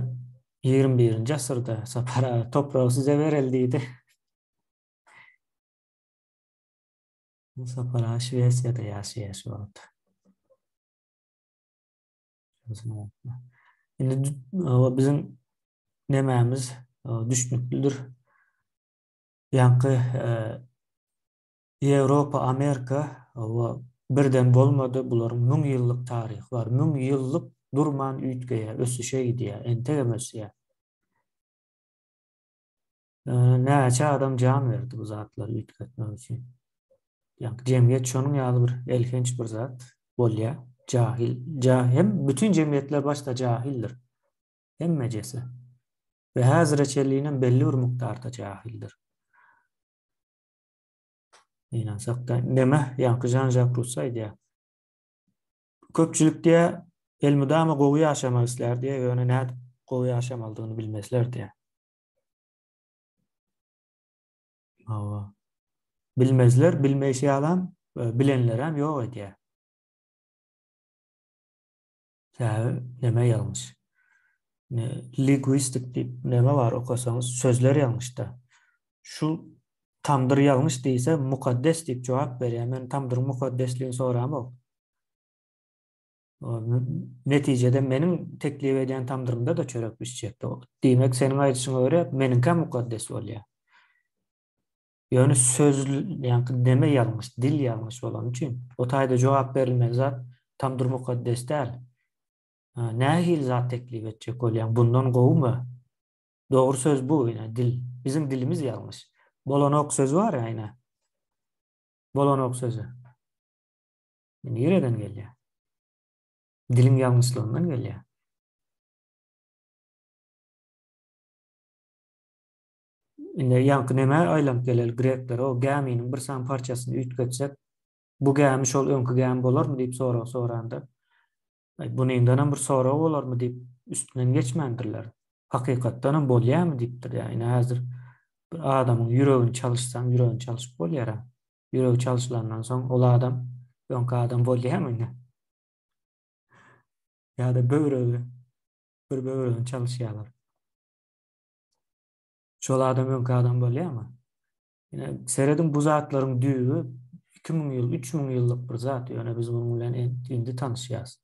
S1: 21-nji asyrda Sapar aga topragy size bereli diýdi. Sapar aga Şwesiýada ýaşaýar şu wagt. Indi biziň nemämiz düşnüklidir. Ýaňky Ýewropa, Amerika we Birden bolmady, bularyň müň ýyllyk taryhy bar. Müň ýyllyk durman üýtgeýär, ösüşe gidýär, entegem ösýär. Näçe adam jan berdi bu zatlary üýtgetmek üçin. Ýa jemgyýet şonuň ýaly bir elhenç bir zat bolýar. Jahil, ja hem bütün jemgyýetler başda jahildir. Hemmejesi. We häzire çenlinem belli bir mukdarda jahildir. Ynansak-da, neme, ýaňky Žan-Žak Russo aýdýar. Köpçülik diýýär, elmydama gowy ýaşamak islär diýýär, ýöne nädip gowy ýaşamalydygyny bilmezler diýýär. Hawa. Bilmezler, bilmeýşi ýalam, e, bilenlerem ýok edýär. Sebäbi neme ýalňyş? Ne linguistik diýip neme bar okasaňyz sözler ýalňyşda. Şu tamdyr ýalňyş diýse mukaddes diýip jogap berýär. Men tamdyryň mukaddesligini soramok. Netijede meniň teklip edýän tamdyrymda-da çörek bişjekdi. Diýmek seniň aýdyşyňa görä meniňkä mukaddes bolýar. Ýöne söz ýaňky deme ýalňyş, dil ýalňyş bolany üçin o taýda jogap berilmeli zat tamdyr mukaddes däl. Nähili zat teklip etjek bolýaň? Bundan gowumy? Dogry söz bu, ine, dil. Biziň dilimiz ýalňyş. Bolanok sözi bar ýa, ine. Bolanok sözi. Nireden gelýär? Diliň ýalňyşlygyndan gelýär. Indi ýaňky nämä aýlanyp geleli greklere o gäminiň bir sany parçasyny üýtgetsek, bu gämi şol öňki gämi bolarmy diýip sorag soranda, aý bunyňdanam bir sorag bolarmy diýip üstünden geçmändirler. Hakykatdanam bolýarmy diýipdir ýa ine häzir bir adamyň ýüregini çalyşsaň ýüregini çalyşyp bolýar-a. Ýüregi çalşylandan soň ol adam öňki adam bolýarmy indi? Ýa-da böwregi bir böwregini çalyşýarlar. Şol adam öňki adam bolýarmy? Ine, serediň bu zatlaryň düýbi 2000 ýyl, 3000 ýyllyk bir zat, ýöne biz munuň bilen indi tanyşýarys.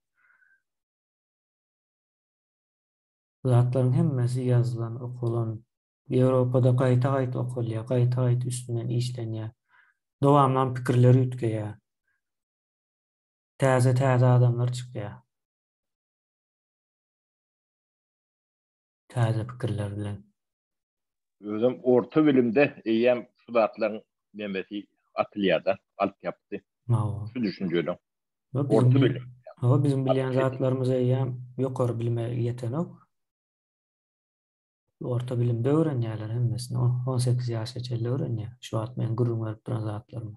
S1: Bu zatlaryň hemmesi ýazylan, okalan, Ýewropada gaýta-gaýta okalýar, gaýta-gaýta üstünden işlenýär. Dowamlan pikirler üýtgeýär. Täze-täze adamlar çykýar. Täze pikirler bilen.
S2: Özem orta bilimde eýýäm şu zatlaryň nemesi atylýar-da, altyapysy.
S1: Hawa.
S2: Şu düşünjeliň. Orta bilim.
S1: Hawa, biziň bilýän zatlarymyz eýýäm ýokary bilime ýetenok. Orta bilimde öwrenýärler hemmesini. 18 ýaşa çenli öwrenýär. Şu wagt men gürrüň berip duran zatlarymy.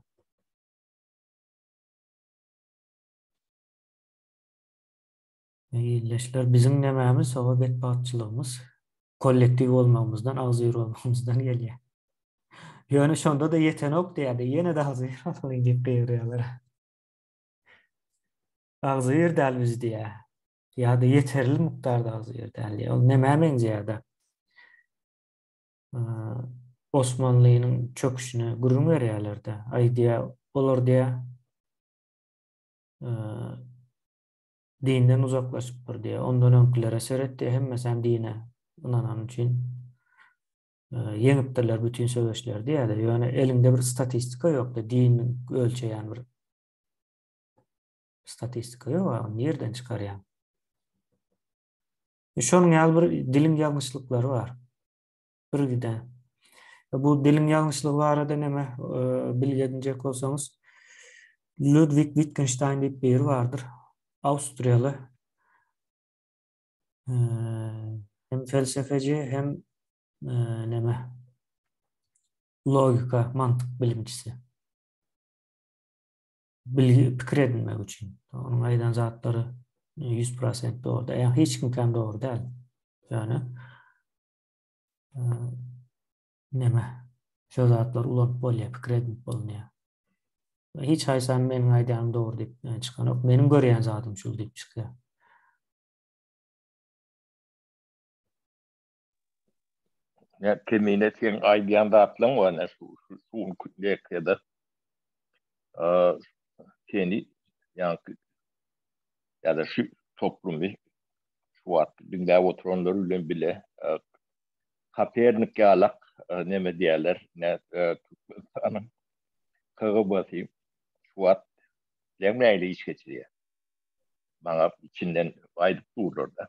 S1: Ildeşler biziň nemämiz sowa betbagtçylygymyz kollektiw bolmagymyzdan agzybir bolmagymyzdan gelýär. Ýöne şonda-da ýetenok diýýärdi. Ýene-de agzybir bolalyň diýip gygyrýarlar. Agzybir däl biz diýýär. Ýa-da ýeterli mukdarda agzybir däl diýýär. Ol nämä meňzeýär-de? Osmanlynyň çöküşine gürrüň berýärler-de. Aý diýýär, olar diýýär, dinden uzaklaşypdyr diýýär. Ondan öňkülere seret diýýär, hemmesem dine ynanany üçin ýeňipdirler bütin söweşleri diýýär-de. Ýöne eliňde bir statistika ýok-da, din ölçeýän bir statistika ýok, ony nirden çykarýaň? Şonuň ýaly bir diliň ýalňyşlyklary bar. Bir giden. Bu diliň ýalňyşlygy barada näme bilgi edinjek bolsaňyz, Ludwig Wittgenstein diýip biri bardyr. Awstriýaly. Hem felsefeci hem näme logika, mantyk bilimçisi. Bilgi pikir edinmek üçin. Onuň aýdan zatlary 100% dogry. Ýa hiç kimkäm dogry däl. Ýöne neme şo zatlary ulanyp bolýar, pikir edinip bolunýar. Hiç haýsam meniň aýdýanym dogry diýip çykanok. Meniň görýän zadym şul diýip çykýar.
S2: Ya kemine seň aýdýan zatlaň bar ne şu şu leksiýada. Seni ýa-da ýa-da şu toplumy şu wagt diňläp oturanlar bilen bile Kopernik ýalak neme diýerler, ne Türkmenistanyň KGB-si şu wagt. Bileň nähili iş geçirýär. Maňa içinden aýdyp durlar-da.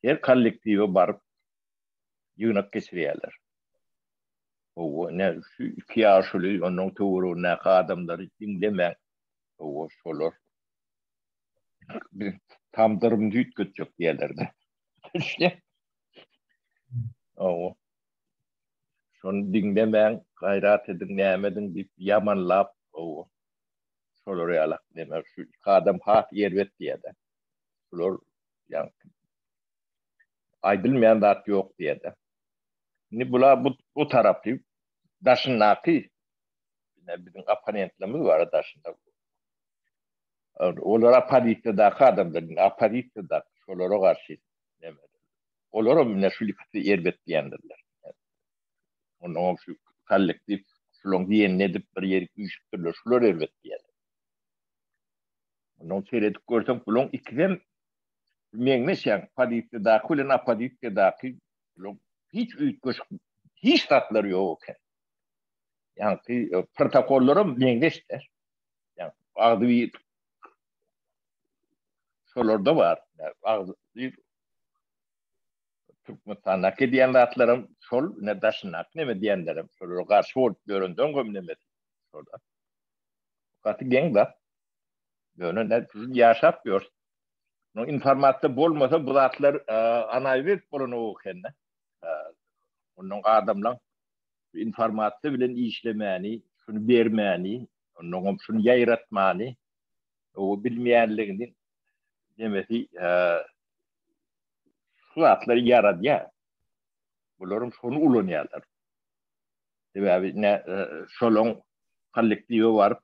S2: Her kollektiwe baryp ýygnak geçirýärler. Hawa, ine, şu iki ýaşuly, onuň töweregindäki adamlary diňlemäň. Hawa, şolar biz tamdyrymyzy üýtgetjek diýerler-de. Düşünýäňmi? Hawa. Şony diňlemäň, gaýrat ediň, näme ediň diýip ýamanlap, hawa. Şolar ýalak näme, şu iki adam has erbet diýýär-de. Şular ýaňky aýdylmaýan zat ýok diýýär-de. Indi bular bu, bu tarapy daşyndaky ine biziň opponentlerimiz bar daşynda. Olar oppozisiýadaky adamlar, indi oppozisiýadaky şolara garşy näme. Olaram ine şu ikisi erbet diýendirler. Ondan şu kollektiw şularyň diýenini edip bir ýere üýşüpdirler, şular erbet diýýärler. Ondan seredip görseň, bularyň ikisem meňzeş ýaňky pozisiýadaky bilen oppozisiýadaky bularyň hiç üýtgeşik hiç zatlary ýok eken. Ýaňky e, protokollaram meňzeşdir. Ýaňky agzybir şolarda bar. Agzybir Türkmenistandaky edýän zatlaram şol, ne daşyndaky neme diýenlerem şolara garşy bolup ýörenden göm nemesi şol. Gaty geň zat. Ýöne ne ýaşap ýör. No informasiýa bolmasa bu zatlar analiz edip bolanok ekende. Ondan adamlaň informasiýa bilen işlemäni, şuny bermäni, ondan hem şuny ýaýratmany, o bilmeýänligini demesi şu zatlary ýaradýar. Bularyň şony ulanýarlar. Sebäbi ne şolaň kollektiwe baryp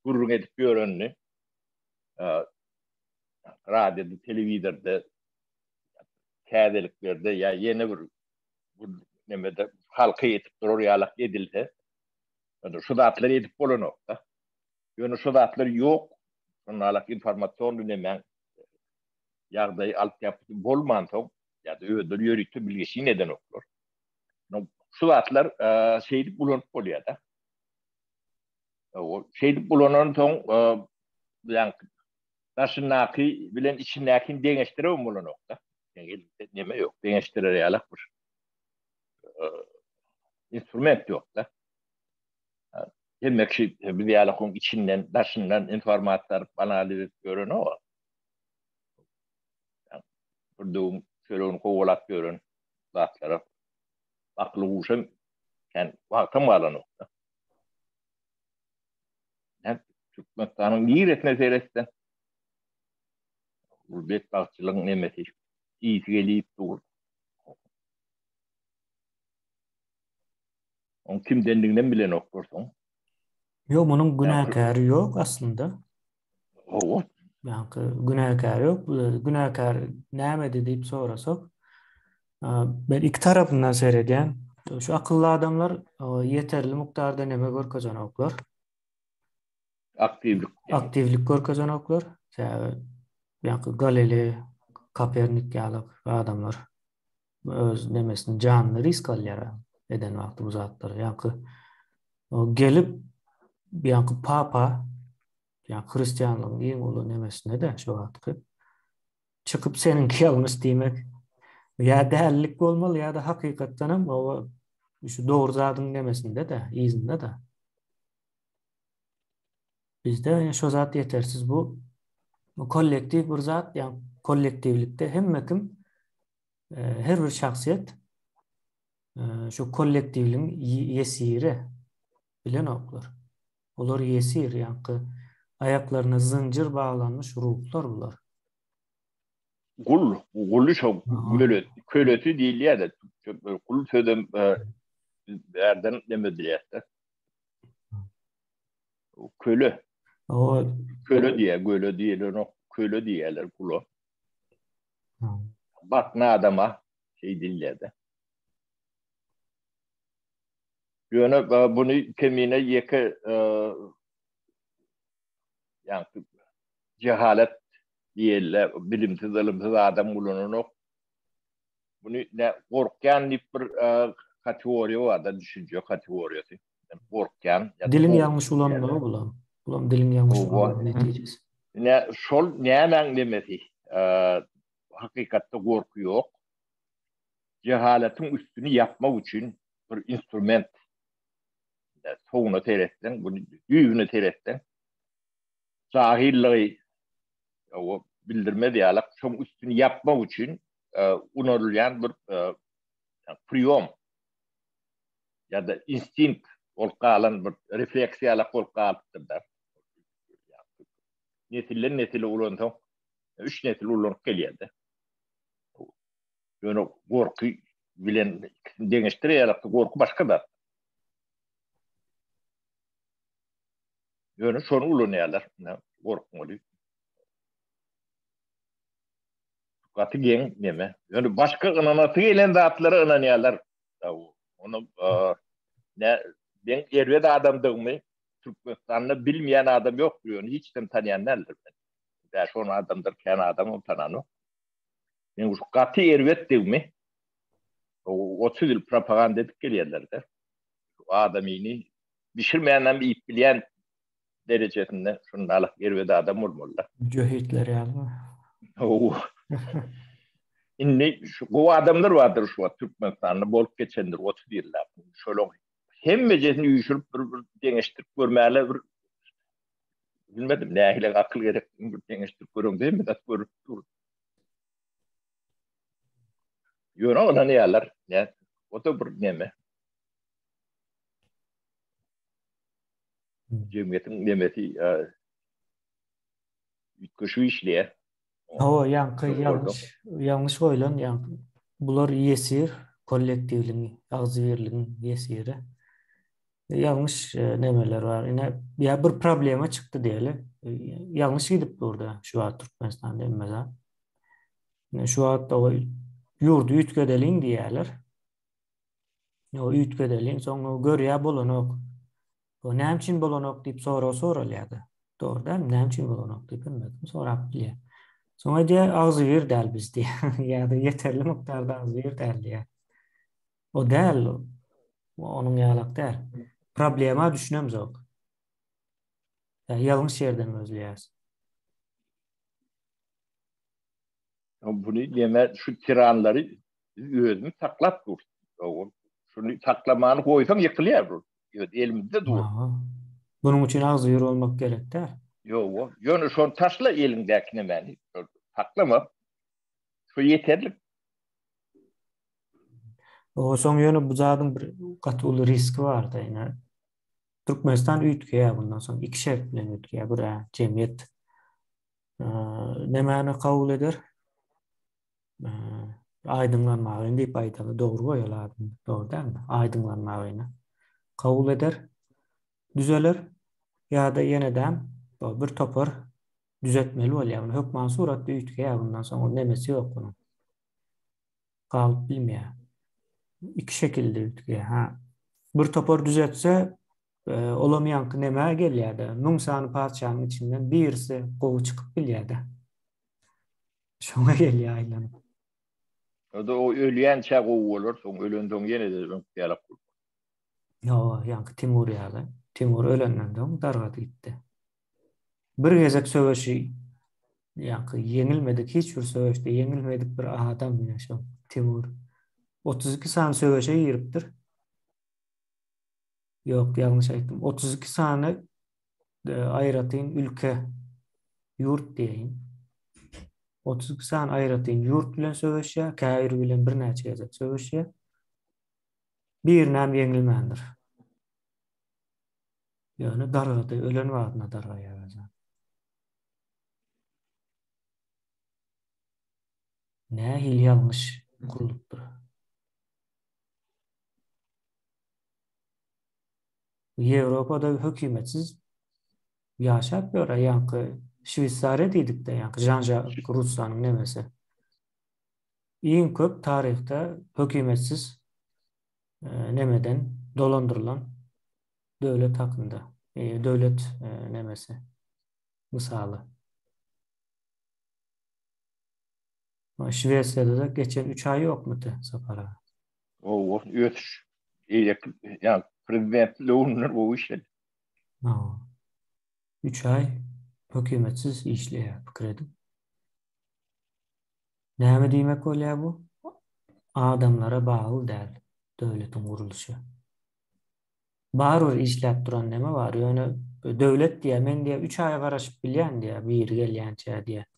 S2: gürrüň edip ýörenini radioda, telewizorda, täzeliklerde ýa ýene bir nemede halka ýetip durar ýalak edilse, şu zatlary edip bolanok-da. Ýöne şu zatlar ýok. Şonalak informasion nemäň ýagdaýy altyapysy bolmansoň ýa-da özleri ýörite bilgeşin edenoklar. Şu zatlar şeýdip ulanyp bolýar-da. O şeýdip ulanan soň ýaňky daşyndaky bilen içindäkini deňeşdiribem bolanok-da. Elinde neme ýok, deňeşdirer ýalak bir instrument ýok-da. Hemme kişi biz ýaly oň içinden, daşyndan informasiýa alyp, analiz edip ýörenok. Bir döwüm çöregini kowalap ýören zatlara akly guşam kän wagtam galanok-da. Näme Türkmenistanyň niresine seretseň bu betbagtçylygyň nemesi ysy gelip dur. Oň kimdendiginem bilenok görseň.
S1: Ýok, munuň günäkäri ýok aslynda.
S2: Hawa.
S1: Ýaňky günäkäri ýok. Günäkär nämedi diýip sorasak, men iki tarapyndan seredýän. Şu akylly adamlar ýeterli mukdarda neme görkezenoklar.
S2: Aktiwlik.
S1: Aktiwlik görkezenoklar. Sebäbi ýaňky Galilei, Kopernik ýaly adamlar öz nemesini janyny risk alýar eden wagty bu zatlary. Ýaňky gelip ýaňky papa ýa hristianlygyň iň uly nemesine de şu wagtky çykyp seniňki ýalňyş diýmek ýa dälilik bolmaly ýa-da hakykatdan hem o şu dogry zadyň nemesinde de yzynda da. Bizde ýa şo zat ýetersiz bu bu kollektiw bir zat ýa kollektiwlikde hemme kim her bir şahsyýet şu kollektiwligiň ýesiri bilenoklar. Olar ýesir, ýaňky aýaklaryna zynjyr baglanmyş ruhlar bular.
S2: Gul, guly şo göle, kölesi diýilýär-de, gul sözem bärden neme edilýär-de. Köle.
S1: O
S2: köle diýýär, göle diýilenok, köle diýýärler gula. Batna adama şeý diýilýär-de. Ýöne buny kemine ýeke ýaňky jehalet diýelle, bilimsiz, ylymsyz adam ulananok. Buny ne gorkýan diýip bir kategoriýa bar-da, düşünje kategoriýasy. Gorkýan.
S1: Diliň ýalňyş ulanmagy bulam. Bulam diliň ýalňyş ulanmagynyň netijesi.
S2: Ine şol nämäň nemesi? Hakykatda gorky ýok. Jehaletiň üstüni ýapmak üçin bir instrument. Soňuna seretseň, bu düýbüne seretseň, jahyllygy o bildirmez ýalak, şoň üstüni ýapmak üçin ulanylýan bir priýom ýa-da instinkt bolup galan bir refleks ýalak bolup galypdyr-da. Nesilden nesile ulansaň, üç nesil ulanyp gelýär-de. Ýöne gorky bilen ikisini deňeşdiräýelekde gorky başga zat. Ýöne şony ulanýarlar, gorkmaly. Gaty geň neme. Ýöne başga ynanasy gelen zatlara ynanýarlar. Ony ne men erbet adamdygymy Türkmenistanda bilmeýän adam ýokdur, ýöne hiç kim tanýan däldir meni. Bäş-on adamdyr, kän adamam tananok. Men şu gaty erbetdigimi 30 ýyl propaganda edip gelýärler-de. Adamyny bişirmänem iýip bilýän derejesinde şundalyk erbet adam bolmaly-da.
S1: Jöhitler ýalymy?
S2: Hawa. Indi şu gowy adamlar bardyr şu wagt Türkmenistanda bolup geçendir 30 ýyllap. Şolaň hemmejesini üýşürip bir bir deňeşdirip görmäle bir bilmedim nähili akyl gerek bir deňeşdirip görüň hemme zat görüp dur. Ýöne ynanýarlar. Ne? O da bir neme. Jemgyýetiň nemesi üýtgeşik işleýär.
S1: Hawa, ýaňky ýalňyş, ýalňyş goýlan ýaňky. Bular ýesir, kollektiwligiň, agzybirligiň ýesiri. Ýalňyş e, nemeler bar. Ine, ýa bir problema çykdy diýeli. Ýalňyş gidip durdy şu wagt Türkmenistanda hemme zat. Ine, şu wagt o ýurdy üýtgedeliň diýýärler. O üýtgedeliň, soň görýär bolanok. O näme üçin bolanok diýip sorag soralýar-da. Dogry dälmi? Näme üçin bolanok diýip hemme kim sorap bilýär. Soň aýdýar, agzybir däl biz diýýär. Ýa-da ýeterli mukdarda agzybir däl diýýär. O däl. Onuň ýalak däl. Problema düşünemzok. Ýa ýalňyş ýerden gözleýäris.
S2: Buny diýme şu tiranlary özümiz saklap dur. Şuny saklamany goýsaň ýykylýar bu. Elimizde dur.
S1: Bunuň üçin agzybir bolmak gerek däl.
S2: Ýok, ýöne şony taşla eliňdäki nemäni. Saklama. Şu ýeterlik.
S1: O soň ýöne bu zadyň bir gaty uly riski bar-da, ýöne Türkmenistan üýtgeýär bundan soň iki şert bilen üýtgeýär. Bir jemgyýet nämäni kabul eder? Aýdyňlanmagyny diýip aýdaly, dogry goýaly adyny, dogry dälmi? Aýdyňlanmagyny kabul eder, düzeler ýa-da ýene-de bir topar düzetmeli bolýar. Muny hökman suratda üýtgeýär bundan soň, ol nemesi ýok munuň. Galyp bilmeýär. Iki şekilde üýtgeýär. Ha. Bir topar düzetse, e, olam ýaňky nämä gelýär-de, müň sany parçanyň içinden birisi gowy çykyp bilýär-de. Şoňa gelýär aýlanyp.
S2: O da o ölýänçä gowy bolar, soň ölensoň ýene-de öňki ýalak bolar.
S1: Ýa, ýaňky Timur ýaly. Timur ölenden soň dargady gitdi. Bir gezek söweşi ýaňky ýeňilmedik, hiç bir söweşde ýeňilmedik bir adam ýa şo Timur. 32 sany söweşe giripdir. Ýok, ýalňyş aýtdym. 32 sany e, aýratyn ülke, ýurt diýeýin. 32 sany aýratyn ýurt bilen söweşýär, käbiri bilen birnäçe gezek söweşýär. Birinem ýeňilmändir. Ýöne dargady, ölen wagtynda dargaýar özem. Nähili ýalňyş gurlupdyr. Ýewropada hökümetsiz ýaşap ýör, ýaňky Şweýsariýa diýdik-de, ýaňky Žan-Žak Russanyň nemesi. Iň köp taryhda hökümetsiz e, nemeden dolandyrylan döwlet hakynda, e, döwlet e, nemesi mysaly. Şwesiýada-da geçen 3 aý ýokmydy Sapar aga?
S2: Hawa, ösüş eýleki, ýa prezident döwründe gowy işledi.
S1: Hawa. Üç aý hökümetsiz işleýär, pikir ediň. Näme diýmek bolýar bu? Adamlara bagly däl döwletiň gurluşy. Barybir işläp duran neme bar, ýöne döwlet diýýär, men diýýär, üç aý garaşyp bilýän diýýär, biri gelýänçä diýýär.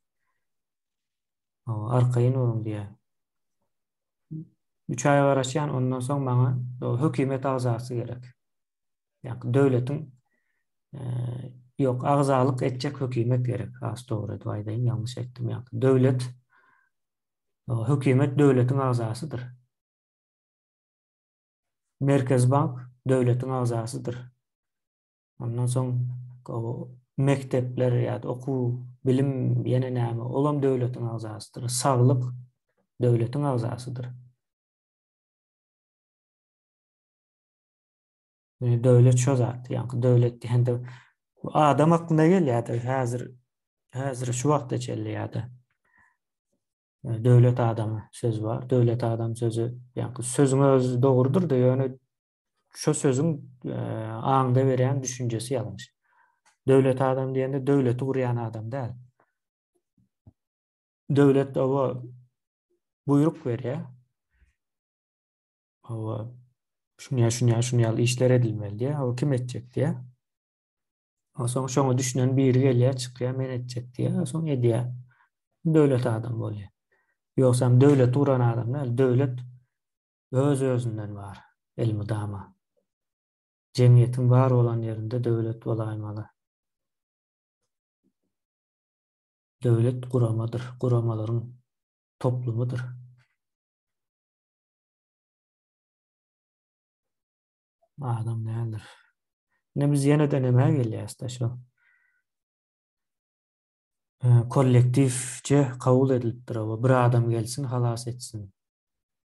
S1: Arkaýyn boluň diýýär. Üç aý garaşýan, ondan soň maňa hökümet agzasy gerek. Ýa-da döwletiň ýok, agzalyk etjek hökümet gerek. Has dogry edip aýdaýyn, ýalňyş aýtdym. Ýa-da döwlet hökümet döwletiň agzasydyr. Merkezi bank döwletiň agzasydyr. Ondan soň mekdepler ýa-da okuw, bilim ýene näme, olam döwletiň agzasydyr. Saglyk döwletiň agzasydyr. Döwlet şo zat, ýa-da döwlet diýende adam aklyna gelýär-de häzir häzir şu wagta çenli ýa-da döwlet adamy sözi bar. Döwlet adam sözi, ýa-da sözüň özi dogrudyr-da, ýöne şo sözüň aňda berýän düşünjesi ýalňyş. Döwlet adam diýende döwleti gurýan adam däl. Döwlet oba buýruk berýär. Hawa, şunýa, şunýa, şunýa ýaly işler edilmeli diýýär. Hawa, kim etjek diýýär. Soň şoňa düşünen biri gelýär, çykýar, men etjek diýýär. Soň edýär. Döwlet adam bolýar. Ýogsam döwlet guran adam däl, döwlet öz-özünden bar elmydama. Jemgyýetiň bar bolan ýerinde döwlet bolaýmaly. Döwlet guramadyr, guramalaryň toplumydyr. Adam däldir. Ine biz ýene-de nämä gelýäs-de şu. Kollektiwçe kabul edilipdir o. Bir adam gelsin, halas etsin.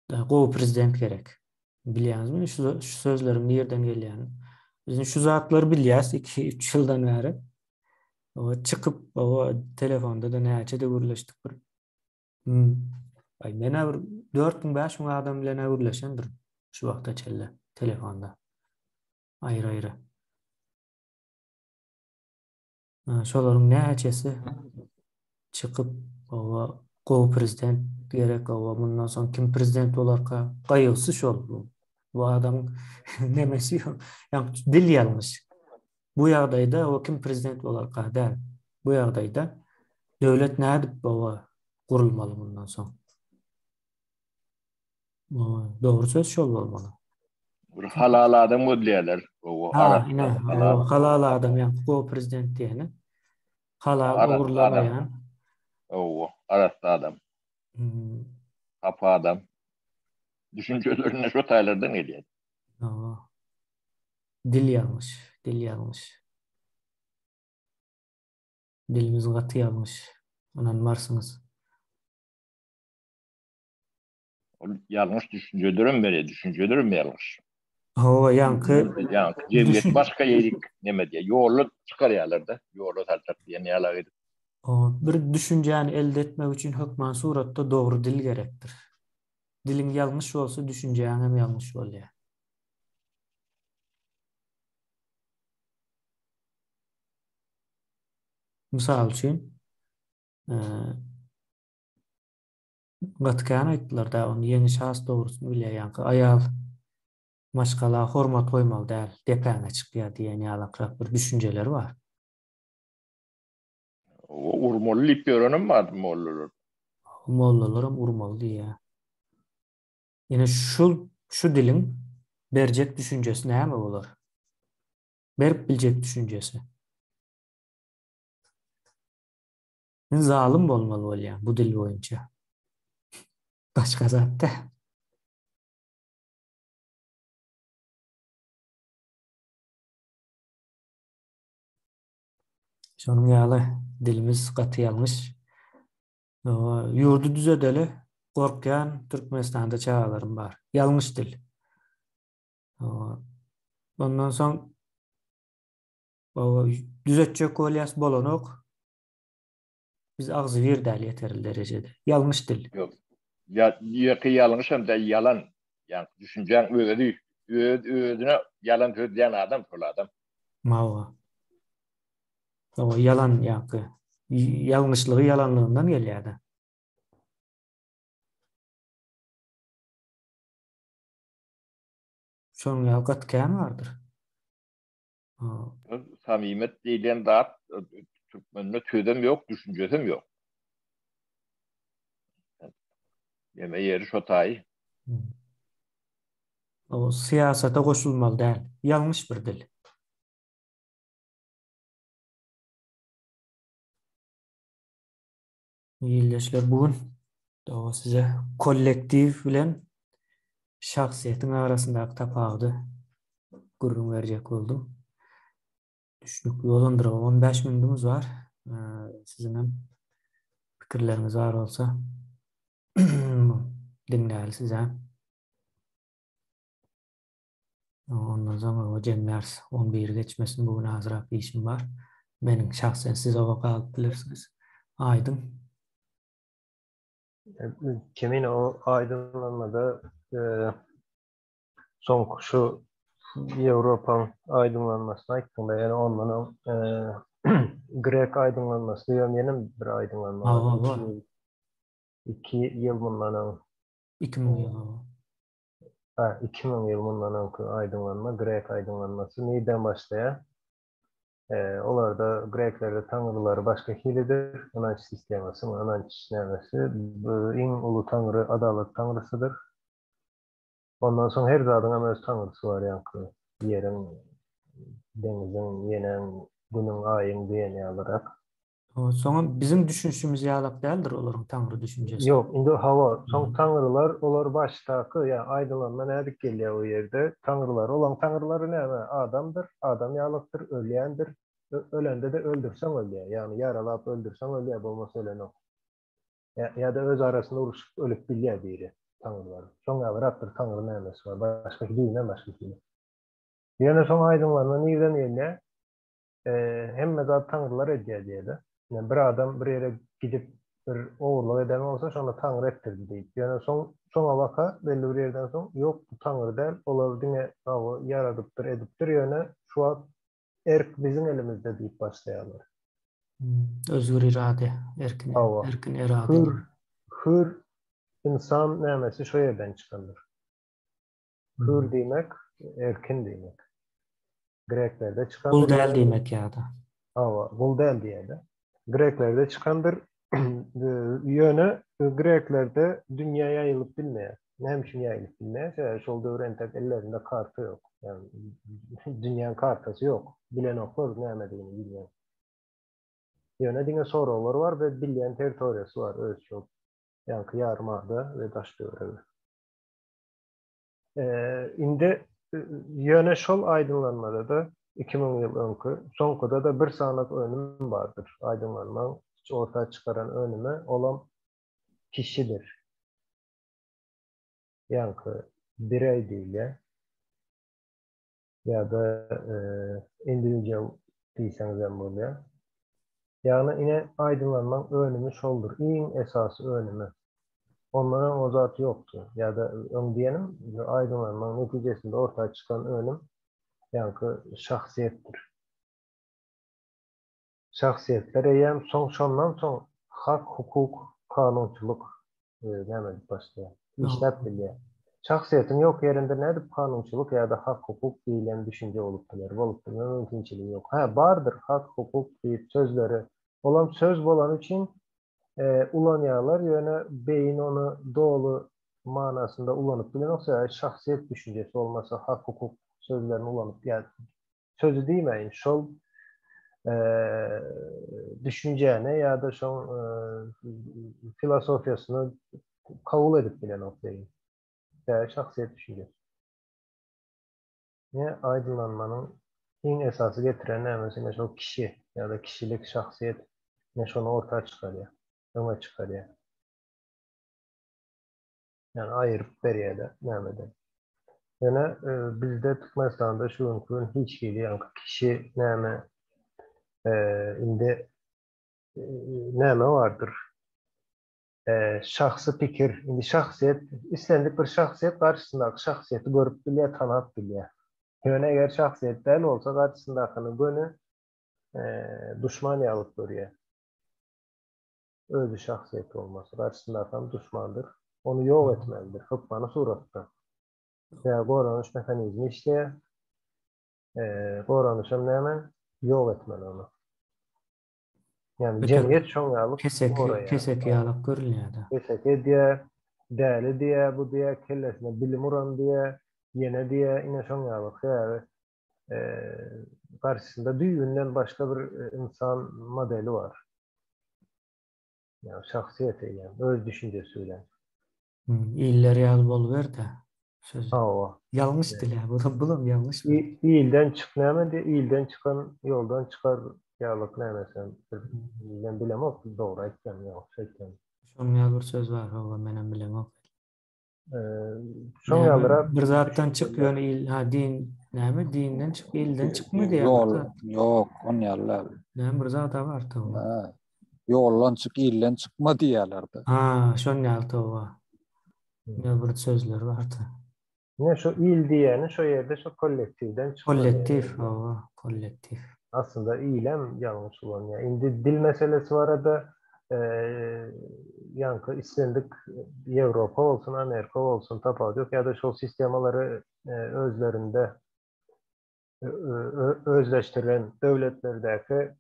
S1: Gowy prezident gerek. Bilýäňizmi şu, şu sözleriň nirden gelýänini? Biz şu zatlary bilýäs 2-3 ýyldan bäri. O çykyp, o telefonda da näçe-de gürleşdik bir. Hmm. Ay men bir 4000 5000 adam bilen gürleşendir şu wagta çenli telefonda. Aýry-aýry. Şolaryň näçesi çykyp, oba gowy prezident gerek, oba mundan soň kim prezident bolarka, gaýgysy şol. Bu adamyň nemesi ýok. Ýa dil ýalňyş. Bu ýagdaýda o kim prezident bolarka däl. Bu ýagdaýda döwlet nädip oba gurulmaly mundan soň? Dogry söz şol bolmaly.
S2: Bir halal adam gözleýärler.
S1: Ha, ine, halal adam ýa gowy prezident diýeni. Halal ogurlamaýan.
S2: Owa, arassa adam. Hmm. Hapa adam. Düşünjelerine şo taýlardan gelýär.
S1: Owa. Dil ýalňyş, dil ýalňyş. Dilimiz gaty ýalňyş. Ynanmarsyňyz.
S2: Ol ýalňyş düşünjelerem berýär, düşünjelerem ýalňyş.
S1: Hawa, ýaňky
S2: ýaňky jemgyýet başga ýerik neme diýýär, ýola çykarýarlar-da, ýola saljak diýen ýaly edip.
S1: Bir düşünjäni elde etmek üçin hökman suratda dogry dil gerekdir. Diliň ýalňyş bolsa, düşünjäň hem ýalňyş bolýar. Mysal üçin, Gaty kän aýtdylar da ony Ýeňiş has dogrusyny bilýär ýaňky aýal maşgala hormat goýmaly däl depäňe çykýar diýen ýalakrak bir düşünjeleri bar.
S2: Urmaly diýip ýörenem bar mollalar.
S1: Mollalaram urmaly diýýär. Ine şu şu diliň berjek düşünjesi näme bolar? Berip biljek düşünjesi. Men zalym bolmaly bolýan bu dil boýunça. Başga zat däl. Şonuň ýaly dilimiz gaty ýalňyş. Ýurdy düzedeli gorkýan Türkmenistanda çagalarym bar. Ýalňyş dil. Ondan soň düzetjek bolýas bolanok. Biz agzybir däl ýeterli derejede. Ýalňyş dil.
S2: Ýok. Ýa ýeke ýalňyş hem däl ýalan. Ýa düşünjäň özi öz özüne ýalan sözleýän adam şol adam.
S1: Mawa. O ýalan ýaňky ýalňyşlygy ýalanlygyndan gelýär-de. Şonuň ýaly gaty kän bardyr.
S2: Samymet diýlen zat türkmende sözem ýok, düşünjesem ýok. Ýeme ýeri şo taýy.
S1: O syýasata goşulmaly däl. Ýalňyş bir dil. Ildeşler bu gün doga size kollektiw bilen şahsyýetiň arasyndaky tapawudy gürrüň berjek boldum. Düşnükli bolandyr. 15 minudymyz bar. Siziň hem pikirleriňiz bar bolsa diňläli size. Ondan soň oba jemläris. 11 geçmesin bu gün azrak işim bar. Meniň şahsen siz oba galyp bilersiňiz. Aýdyň.
S3: Kemine o aýdyňlanmada e, soňky şu Ýewropaň aýdyňlanmasyny aýtdyň-da, ýöne ondan öň e, Grek aýdyňlanmasy diýen ýene bir aýdyňlanma bar. 2 ýyl mundan öň.
S1: 2000 ýyl.
S3: Ha, 2000 ýyl mundan öňki aýdyňlanma, grek aýdyňlanmasy nirden başlaýar? E, olarda greklerde taňrylary başga hilidir, ynanç sistemasy, ynanç nämesi, bu iň uly taňry adalat taňrysydyr. Ondan soň her zadyň hem öz taňrysy bar, ýaňky ýeriň, deňiziň, ýeneň, günüň, aýyň diýen ýalyrak.
S1: Soňam biziň düşünişimiz ýalak däldir olaryň taňry düşünjesi.
S3: Ýok, indi hawa, soň taňrylar olar başdaky, ýa aýdylanma nädip gelýär o ýerde, taňrylar, olaň taňrylary näme, adamdyr, adam ýalakdyr, ölýändir, ölende-de öldürseň ölýär, ýagny ýaralap öldürseň ölýär, bolmasa ölenok. Ýa-da öz arasynda uruşyp ölüp bilýär biri, taňrylar. Şoň ýalyrak bir taňry nämesi bar, başga düýbünden başga hili. Ýöne soň aýdyňlanma nirden gelýär? hemme zat taňrylar edýär diýýär-de. Ýa bir adam bir ýere gidip bir ogurlyk eden bolsa, şony taňry etdirdi diýip. Ýöne soň soňa baka belli bir ýerden soň, ýok bu taňry däl, olar diňe hawa ýaradypdyr, edipdir, ýöne şu wagt erk biziň elimizde diýip başlaýarlar.
S1: Özgür irade, erkin, erkin irade.
S3: Hür, hür insan nämesi şo ýerden çykandyr. Hür diýmek, erkin diýmek. Greklerde çykandyr.
S1: Gul däl diýmek ýa-da.
S3: Hawa, gul däl diýýär-de. Greklerde çykandyr. Ýöne greklerde dünýä ýaýylyp bilmeýär. Näme üçin ýaýylyp bilmeýär? Sebäbi şol döwür entek ellerinde karta ýok. Ýagny dünýäň kartasy ýok. Bilenoklar nämedigini dünýäň. Ýöne diňe soraglar bar we bilýän territoriýasy bar öz şol ýaňky ýarym ada we daş-töweregi. Indi ýöne şol aýdyňlanmada-da 2000 ýyl öňki, soňkuda-da bir sanak önüm bardyr. Aýdyňlanmaň orta çykaran önümi olam kişidir. Ýaňky bireý diýilýär. Ýa-da individual diýseňiz hem bolýar. Ýagny ine aýdyňlanmaň önümi şoldur, iň esasy önümi. Ondan öň o zat ýokdy. Ýa-da öň diýenim, aýdyňlanmaň netijesinde orta çykan önüm ýaňky şahsyýetdir. Şahsyýetler eýýäm soň şondan soň hak, hukuk, kanunçylyk näme edip başlaýar? Işläp bilýär. Şahsyýetiň ýok ýerinde nädip kanunçylyk ýa-da hak-hukuk diýlen düşünje bolup biler? Bolup bilme mümkinçiligi ýok. Hä, bardyr hak-hukuk diýip sözleri. Olam söz bolany üçin ulanýarlar, ýöne beýin ony doly manasynda ulanyp bilenok, sebäbi şahsyýet düşünjesi bolmasa hak-hukuk sözlerini ulanyp ýa sözi diýmäýin, şol düşünjäni ýa-da şoň filosofiýasyny kabul edip bilenok beýin. Sebäbi şahsyýet düşünjesi. Ine, aýdyňlanmanyň iň esasy getiren nämesi ine şol kişi ýa-da kişilik, şahsyýet ine şony orta çykarýar, öňe çykarýar. Ýagny aýyryp berýär-de nämeden. Ýöne bizde Türkmenistanda şu günki gün hiç hili ýaňky kişi näme indi näme bardyr? Şahsy pikir, indi şahsyýet, islendik bir şahsyýet garşysyndaky şahsyýeti görüp bilýär, tanap bilýär. Ýöne eger şahsyýet däl bolsa garşysyndakyny göni. duşman ýalyp görýär. Özi şahsyýeti bolmasa, garşysyndaky duşmandyr. Ony ýok etmelidir hökmany suratda. Ýa goranyş mehanizmi işleýär. Goranyşam näme? Ýok etmeli ony. Ýagny jemgyýet şoň ýaly
S1: keseki, keseki ýaly görünýär-de.
S3: Keseki edýär, däli diýýär, bu diýýär, kellesine bilim uran diýýär, ýene diýýär, ine şoň ýaly. Sebäbi garşysynda düýbünden başga bir insan modeli bar. Ýagny şahsyýet eýýäm, öz düşünjesi bilen.
S1: Iller ýaly boluber-de. Söz. Hawa. Ýalňyş dil, bu bulam ýalňyş.
S3: Ilden çyk näme diýe, ilden çykan ýoldan çykar ýalyk näme sen. Men bilemok, dogry aýtýan, ýalňyş aýtýan.
S1: Şonuň ýaly bir söz bar, hawa, menem bilemok.
S3: Şoň ýalyrak
S1: bir zatdan çyk ýöne il, ha din näme dinden çyk, ilden çykma diýýär.
S4: Ýol, ýok, on ýaly.
S1: Näme bir zat bar toba.
S4: Ýoldan çyk, ilden çykma diýýärler-de.
S1: Ha, şon ýaly toba. Ne bir sözler bardy.
S3: Ne şu il diýeni şo ýerde şu kollektiwden
S1: çykma. Kollektiw, hawa, kollektiw.
S3: Aslynda ilem ýalňyş ulanýar. Indi dil meselesi barada ýaňky islendik Ýewropa bolsun, Amerika bolsun tapawudy ýok ýa-da şol sistemalary özlerinde özleşdirilen döwletlerdäki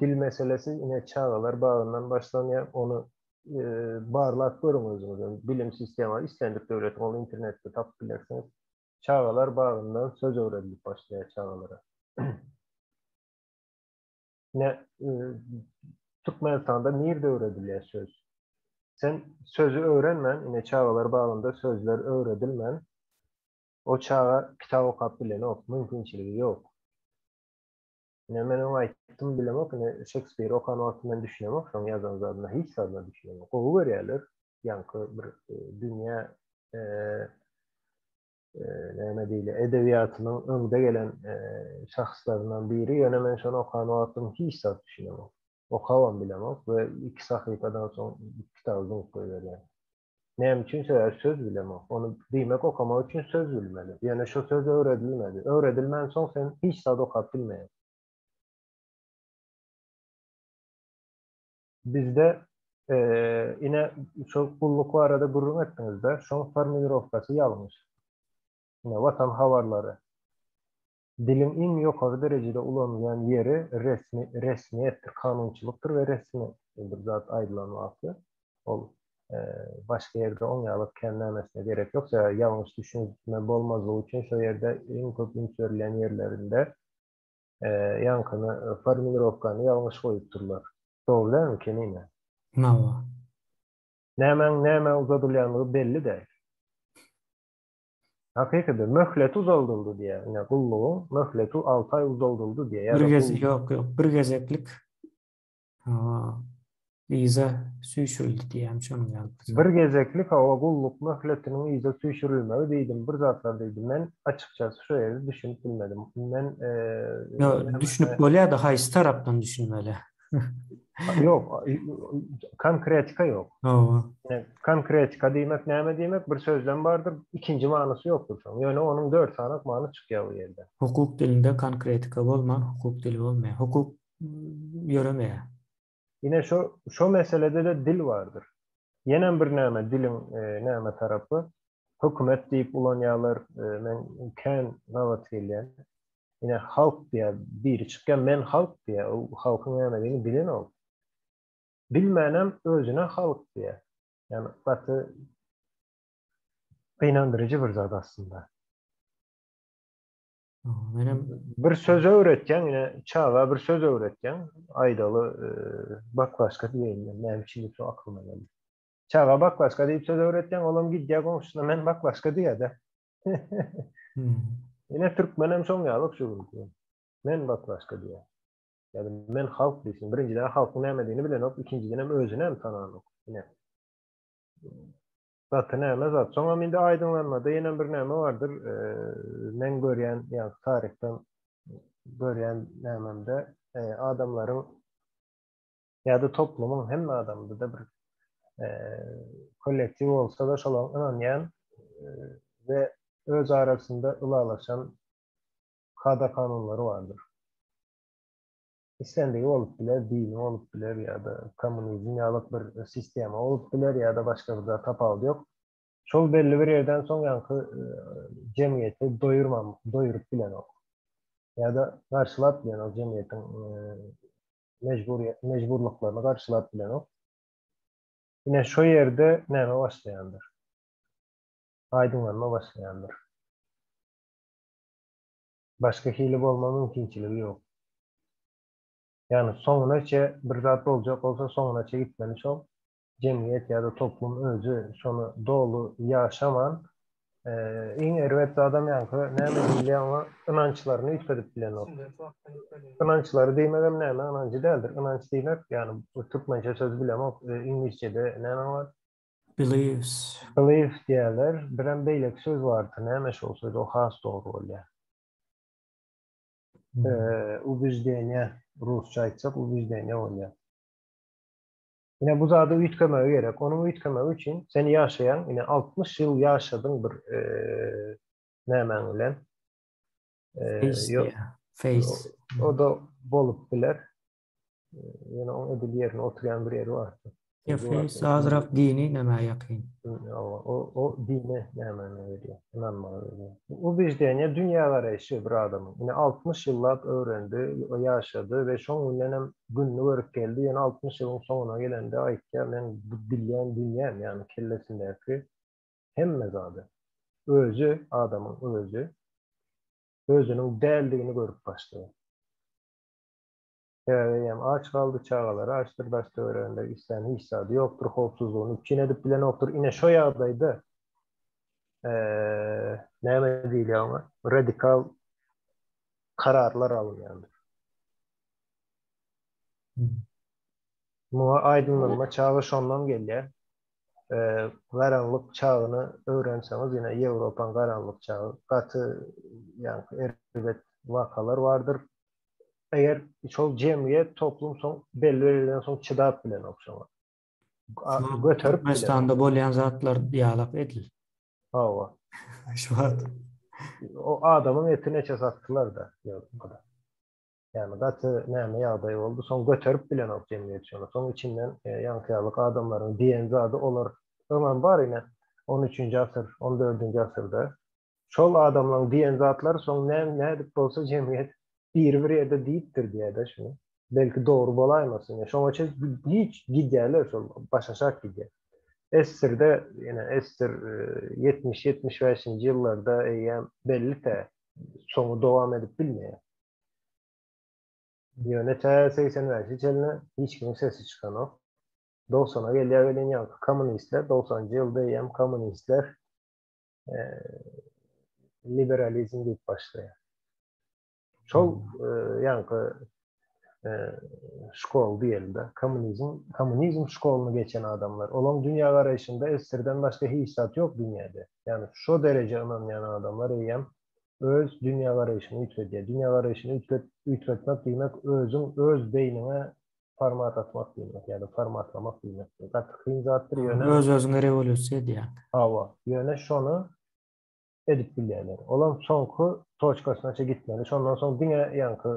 S3: dil meselesi ine çagalar bagyndan başlanýar. Ony barlap görüň özüňiz. Bilim sistema islendik döwletiň ol internetde tapyp bilersiňiz. Çagalar bagyndan söz öwredilip başlaýar çagalara. Ne Türkmenistanda nirde öwredilýär söz? Sen sözi öwrenmän, ine çagalar bagynda sözler öwredilmän, O çaga kitap okap bilenok, mümkinçiligi ýok. Ine men öň aýtdym bilemok, ine Şekspiri okan wagtym men düşünemok şoň ýazan zadyna, hiç zadyna düşünemok. Gowy görýärler, ýaňky bir dünýä näme diýilýär, edebiýatynyň öňde gelen şahslaryndan biri, ýöne men şony okan wagtym hiç zat düşünemok. Okabam bilemok we iki sahypadan soň kitaby zyňyp goýberýän. Näme üçin? Sebäbi söz bilemok. Ony diýmek okamak üçin söz bilmeli. Ýöne şo söz öwredilmedi. Öwredilmänsoň sen hiç zat okap bilmeýäň. Bizde ine şo gulluk barada gürrüň etdiňizde, şoň formulirowkasy ýalňyş. Ine Watan habarlary. Diliň iň ýokary derejede ulanylýan ýeri resmi resmiýetdir, kanunçylykdyr we resmi bir zat aýdylan wagty ol başga ýerde oň ýaly kän nämesine gerek ýok. Sebäbi ýalňyş düşünme bolmazlygy üçin şo ýerde iň köp üns berilýän ýerlerinde ýaňkyny formulirowkany ýalňyş goýupdyrlar. Dogry dälmi Kemine?
S1: Hawa.
S3: Nämäň nämä uzadylýanlygy belli däl. Hakykada möhleti uzaldyldy diýýär. Ine gullugyň möhleti 6 aý uzaldyldy diýýär.
S1: Bir gez ýok ýok bir gezeklik yza süýşürildi diýýär şonuň
S3: ýaly. Bir gezeklik hawa gulluk möhletiniň yza süýşürilmegi diýdim bir zatlar diýdim. Men açykçasy şu ýerde düşünip bilmedim. Men
S1: Ýok düşünip bolýar-da haýsy tarapdan düşünmeli?
S3: Ýok, konkretika ýok.
S1: Hawa.
S3: Konkretika diýmek näme diýmek? Bir sözlem bardyr, ikinji manysy ýokdur şoň. Ýöne onuň dört sany many çykýar bu ýerde.
S1: Hukuk dilinde konkretika bolman, hukuk dili bolmaýar. Hukuk ýöremeýär.
S3: Ine şo şo meselede-de dil bardyr. Ýenem bir näme diliň näme tarapy? Hökümet diýip ulanýarlar, men kän gabat gelýän. Ine halk diýýär, biri çykýar, men halk diýýär, o halkyň nämedigini bilenok. Bilmänem özüne halk diýýär. Ýagny gaty gynandyryjy bir zat aslynda.
S1: Menem
S3: bir söz öwretýäň, ine çaga bir söz öwretýäň, aýdaly baklaşka diýeýin men, näme üçin şu aklyma geldi. Çaga baklaşka diýip söz öwretýäň, olam gidýär goňşusyna men baklaşka diýýär-de. Ine türkmenem şoň ýaly şu günki. Men baklaşka diýýär. Ýa-da men halk diýsin. Birinjiden halkyň nämedigini bilenok, ikinjiden hem özüni hem tananok. Ine. Gaty näme zat. Soňam indi aýdyňlanmada ýene bir näme bardyr. Men görýän, ýa taryhdan görýän nämemde adamlaryň ýa-da toplumyň hemme adamda-da bir kollektiw bolsa-da şolaryň ynanýan we öz arasynda ylalaşan kada-kanunlary bardyr. Islendigi bolup biler, dini bolup biler ýa-da kommunizm ýalyk bir sistema bolup biler ýa-da başga bir zat tapawudy ýok. Şol belli bir ýerden soň ýaňky jemgyýeti doýurman, doýuryp bilenok. Ýa-da garşylap bilenok jemgyýetiň mejbur mejburlyklaryny garşylap bilenok. Ine şo ýerde näme başlaýandyr? Aýdyňlanma başlaýandyr. Başga hili bolma mümkinçiligi ýok. Ýagny soňunaçe bir zat boljak bolsa soňunaçe gitmeli şol. Jemgyýet ýa-da toplum özi şony doly ýaşaman, iň erbet zadam ýaňky näme diýilýär oňa ynançlaryny üýtgedip bilenok. Ynançlary diýmegem näme ynanjy däldir. Ynanç diýmek ýagny bu türkmençe söz bilemok, iňlisçede näme bar?
S1: Beliefs.
S3: Belief diýerler. Birem beýleki söz bardy. Näme şol söz? O has dogry bolýar. Ubeždeniýe, rusça aýtsak ubeždeniýe bolýar. Ine bu zady üýtgemegi gerek. Onuň üýtgemegi üçin sen ýaşaýaň, ine 60 ýyl ýaşadyň bir nämäň bilen.
S1: Face. Face.
S3: O da bolup biler. Ýöne oň edil ýerine oturýan bir ýeri bar.
S1: Face azrak dini nämä ýakyn.
S3: O o dine nämäni berýär, ynanmagy berýär. Ubeždeniýe dünýä garaýşy bir adamyň. Ine 60 ýyllap öwrendi, ýaşady we şoň bilenem gününi görüp geldi. Ýöne 60 ýylyň soňuna gelende aýtýar, men bu bilýän dünýäm, ýagny kellesindäki hemme zady. Özi, adamyň özi özüniň däldigini görüp başlaýar. Sebäbi eýýäm aç galdy, çagalary açdyr, daş-töwereginde islän hiç zady ýokdur, howpsuzlygyny üpjün edip bilenokdyr. Ine şo ýagdaýda näme diýilýär oňa? Radikal kararlar alynýandyr. Muňa aýdyňlanma çagy şondan gelýär. Garanlyk çagyny öwrenseňiz, ine Ýewropaň garanlyk çagy gaty ýaňky erbet wakalar bardyr. Eger şol jemgyýet, toplum soň belli bir ýerden soň çydap bilenok şoňa.
S1: Göterip Türkmenistanda bolýan zatlar ýalak edil.
S3: Hawa.
S1: Şu wagt.
S3: O adamyň eti neçe satdylar-da Ýewropada. Ýagny gaty näme ýagdaý boldy. Soň göterip bilenok jemgyýet şony. Soň içinden ýaňky ýalyk adamlaryň diýen zady olar öňem bar ine on üçünji asyr, on dördünji asyrda Şol adamlaň diýen zatlary soň näme nädip bolsa jemgyýet biri bir ýerde diýipdir diýýärde şuny. Belki dogry bolaýmasyn. Ýa şoňa çen hiç gidýärler şol başaşak gidýär. Essirde ýene essir 70-75-nji ýyllarda eýýäm belli tä soňy dowam edip bilmeýär. Ýöne tä 85-e çenli hiç kimiň sesi çykanok. 90-a gelýär welin ýaňky kommunistler 90-njy ýylda eýýäm kommunistler liberalizm diýip başlaýar. Şol ýaňky şkol diýeli-de, kommunizm, kommunizm şkoluny geçen adamlar. Olaň dünýä garaýşynda SSR-den başga hiç zat ýok dünýäde. Ýagny şo dereje ynanýan adamlar eýýäm öz dünýä garaýşyny üýtgedýär. Dünýä garaýşyny üýtget, üýtgetmek diýmek özüň öz beýniňe format atmak diýmek ýa-da formatlamak diýmek. Gaty kyn zatdyr
S1: ýöne. Öz-özüňe rewolýusiýa edýäň.
S3: Hawa, ýöne şony edip bilýärler. Olam soňky toçkasynaça gitmeli. Şondan soň diňe ýaňky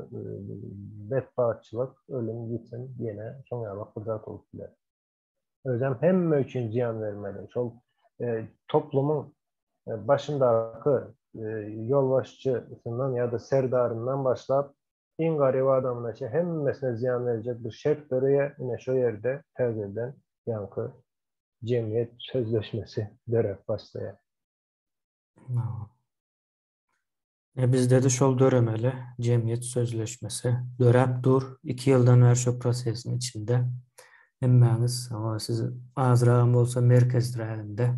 S3: betbagtçylyk, ölüm, ýitim ýene şoň ýalak bir zat bolup biler. Özem hemme üçin zyýan bermeli. Şol toplumyň başyndaky ýolbaşçysyndan ýa-da serdaryndan başlap Iň garyp adamyna çe hemmesine zyýan berjek bir şert döreýär, ine şo ýerde täzeden ýaňky jemgyýet sözleşmesi döräp başlaýar.
S1: E bizde-de şol döremeli, jemgyýet sözleşmesi döräp dur, iki ýyldan bäri şo prosesiň içinde. Hemmäňiz, hawa siz azragam bolsa merkezdiräginde,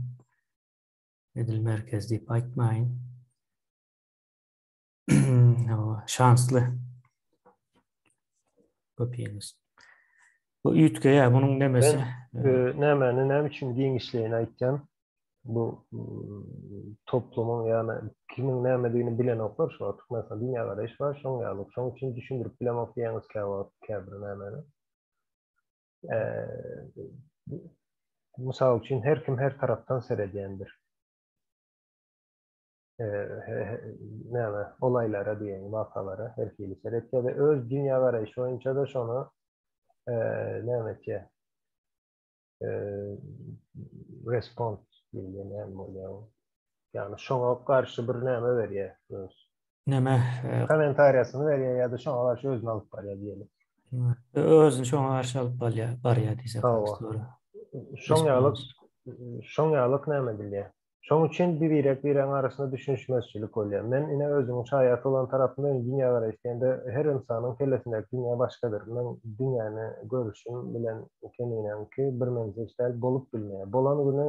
S1: edil merkez diýip aýtmaýyn. Hawa, şansly. Köpüňiz. Bu üýtgeýär, munuň nemesi.
S3: Ben nämäni näme üçin giňişleýin aýtýan? Bu toplumyň ýagny kimiň nämedigini bilenoklar şu wagt Türkmenistan dünýägaraýyş bar, şoň ýaly. Şoň üçin düşündirip bilemok diýýäňiz käwagt käbir nämäni. Mysal üçin her kim her tarapdan seredýändir. Näme, olaýlara diýeýin, wakalara her hili seretýär we öz dünýä garaýşy boýunça-da şony näme etýär? Respons diýilýär, näme bolýar o? Ýagny şoňa garşy bir näme berýär öz.
S1: Näme?
S3: Kommentariýasyny berýär ýa-da şoňa garşy özüni alyp barýar diýeli.
S1: Özüni şoňa garşy alyp barýar, barýar diýsek.
S3: Hawa. Şoň ýaly, şoň ýalyk näme edilýär? Şoň üçin bir birek biregiň arasynda düşünişmezçilik bolýar. Men ine özümiň şaýat bolan tarapym meniň dünýä garaýyş diýende her ynsanyň kellesindäki dünýä başgadyr. Meň dünýäni görüşim bilen Keminäňki birmeňzeş däl bolup bilmeýär. Bolan güni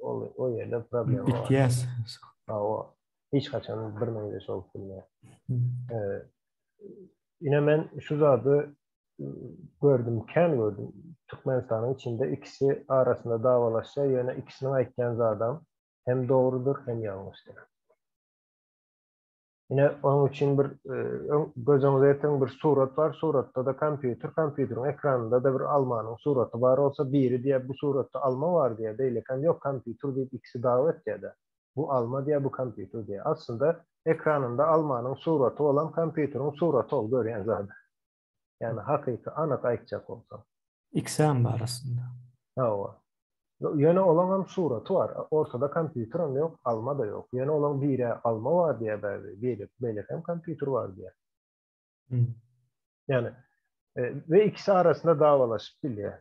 S3: ol o ýerde problema bar.
S1: Bitýär.
S3: Hawa. Hiç haçan birmeňzeş bolup bilmeýär. Ine men şu zady gördüm, kän gördüm. Türkmenistanyň içinde ikisi arasynda dawalaşýar, ýöne ikisiniň aýtýan zadam hem dogrudyr, hem ýalňyşdyr. Ine, onuň üçin bir göz öňüňize getiriň, bir surat bar, suratda-da kompýuter, kompýuteriň ekranynda-da bir almanyň suraty bar bolsa, biri diýýär, bu suratda alma bar diýýär, beýlekem ýok, kompýuter diýip ikisi dawa etýär-de. Bu alma diýýär, bu kompýuter diýýär. Aslynda ekranynda almanyň suraty bolan kompýuteriň suraty ol görýän zady. Ýagny hakyky anyk aýtjak bolsaň.
S1: Ikisem bar aslynda.
S3: Hawa. Ýöne olaňam suraty bar. Ortada kompýuterem ýok, alma-da ýok. Ýöne olaň biri alma bar diýýär bäri, biri beýlekem kompýuter bar diýýär. Ýagny we ikisi arasynda dawalaşyp bilýär.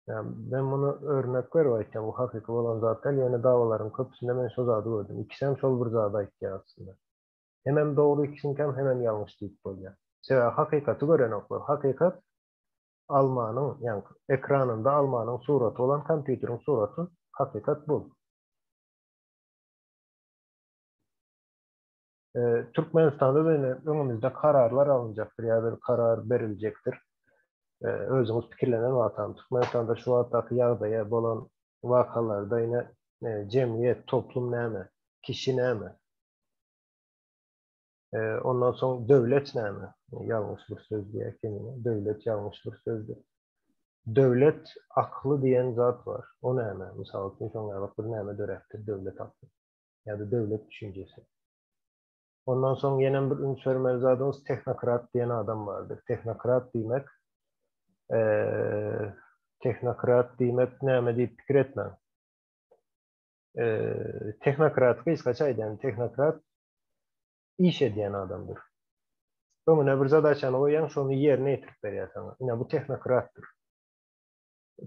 S3: Ýa men muny örnek berip aýtýan, bu hakyky bolan zat däl, ýöne dawalaryň köpüsinde men şo zady gördüm. Ikisem şol bir zady aýtýar aslynda. Hemem dogry ikisiňkem hemem ýalňyş diýip bolýar. Sebäbi hakykaty görenoklar. Hakykat almanyň, ýaňky ekranynda almanyň suraty bolan kompýuteriň suraty hakykat bu. Türkmenistanda da ine öňümizde kararlar alynjakdyr ýa bir karar beriljekdir. Özüňiz pikirlenen wagtam Türkmenistanda şu wagtdaky ýagdaýa bolan wakalarda ine jemgyýet, toplum näme, kişi näme? Ondan soň döwlet näme? Ýalňyş bir söz diýýär kemine. Döwlet ýalňyş bir sözdür. Döwlet akly diýen zat bar. O näme? Mysal üçin şoň ýaly bir näme döräpdir döwlet akly. Ýa-da döwlet düşünjesi. Ondan soň ýenem bir üns bermeli zadymyz tehnokrat diýen adam bardyr. Tehnokrat diýmek tehnokrat diýmek näme diýip pikir etmäň. Tehnokrat gysgaça aýdýan, tehnokrat iş edýän adamdyr. Öňüne bir zadaçany goýýaň, şony ýerine ýetirip berýär saňa. Ine bu tehnokratdyr.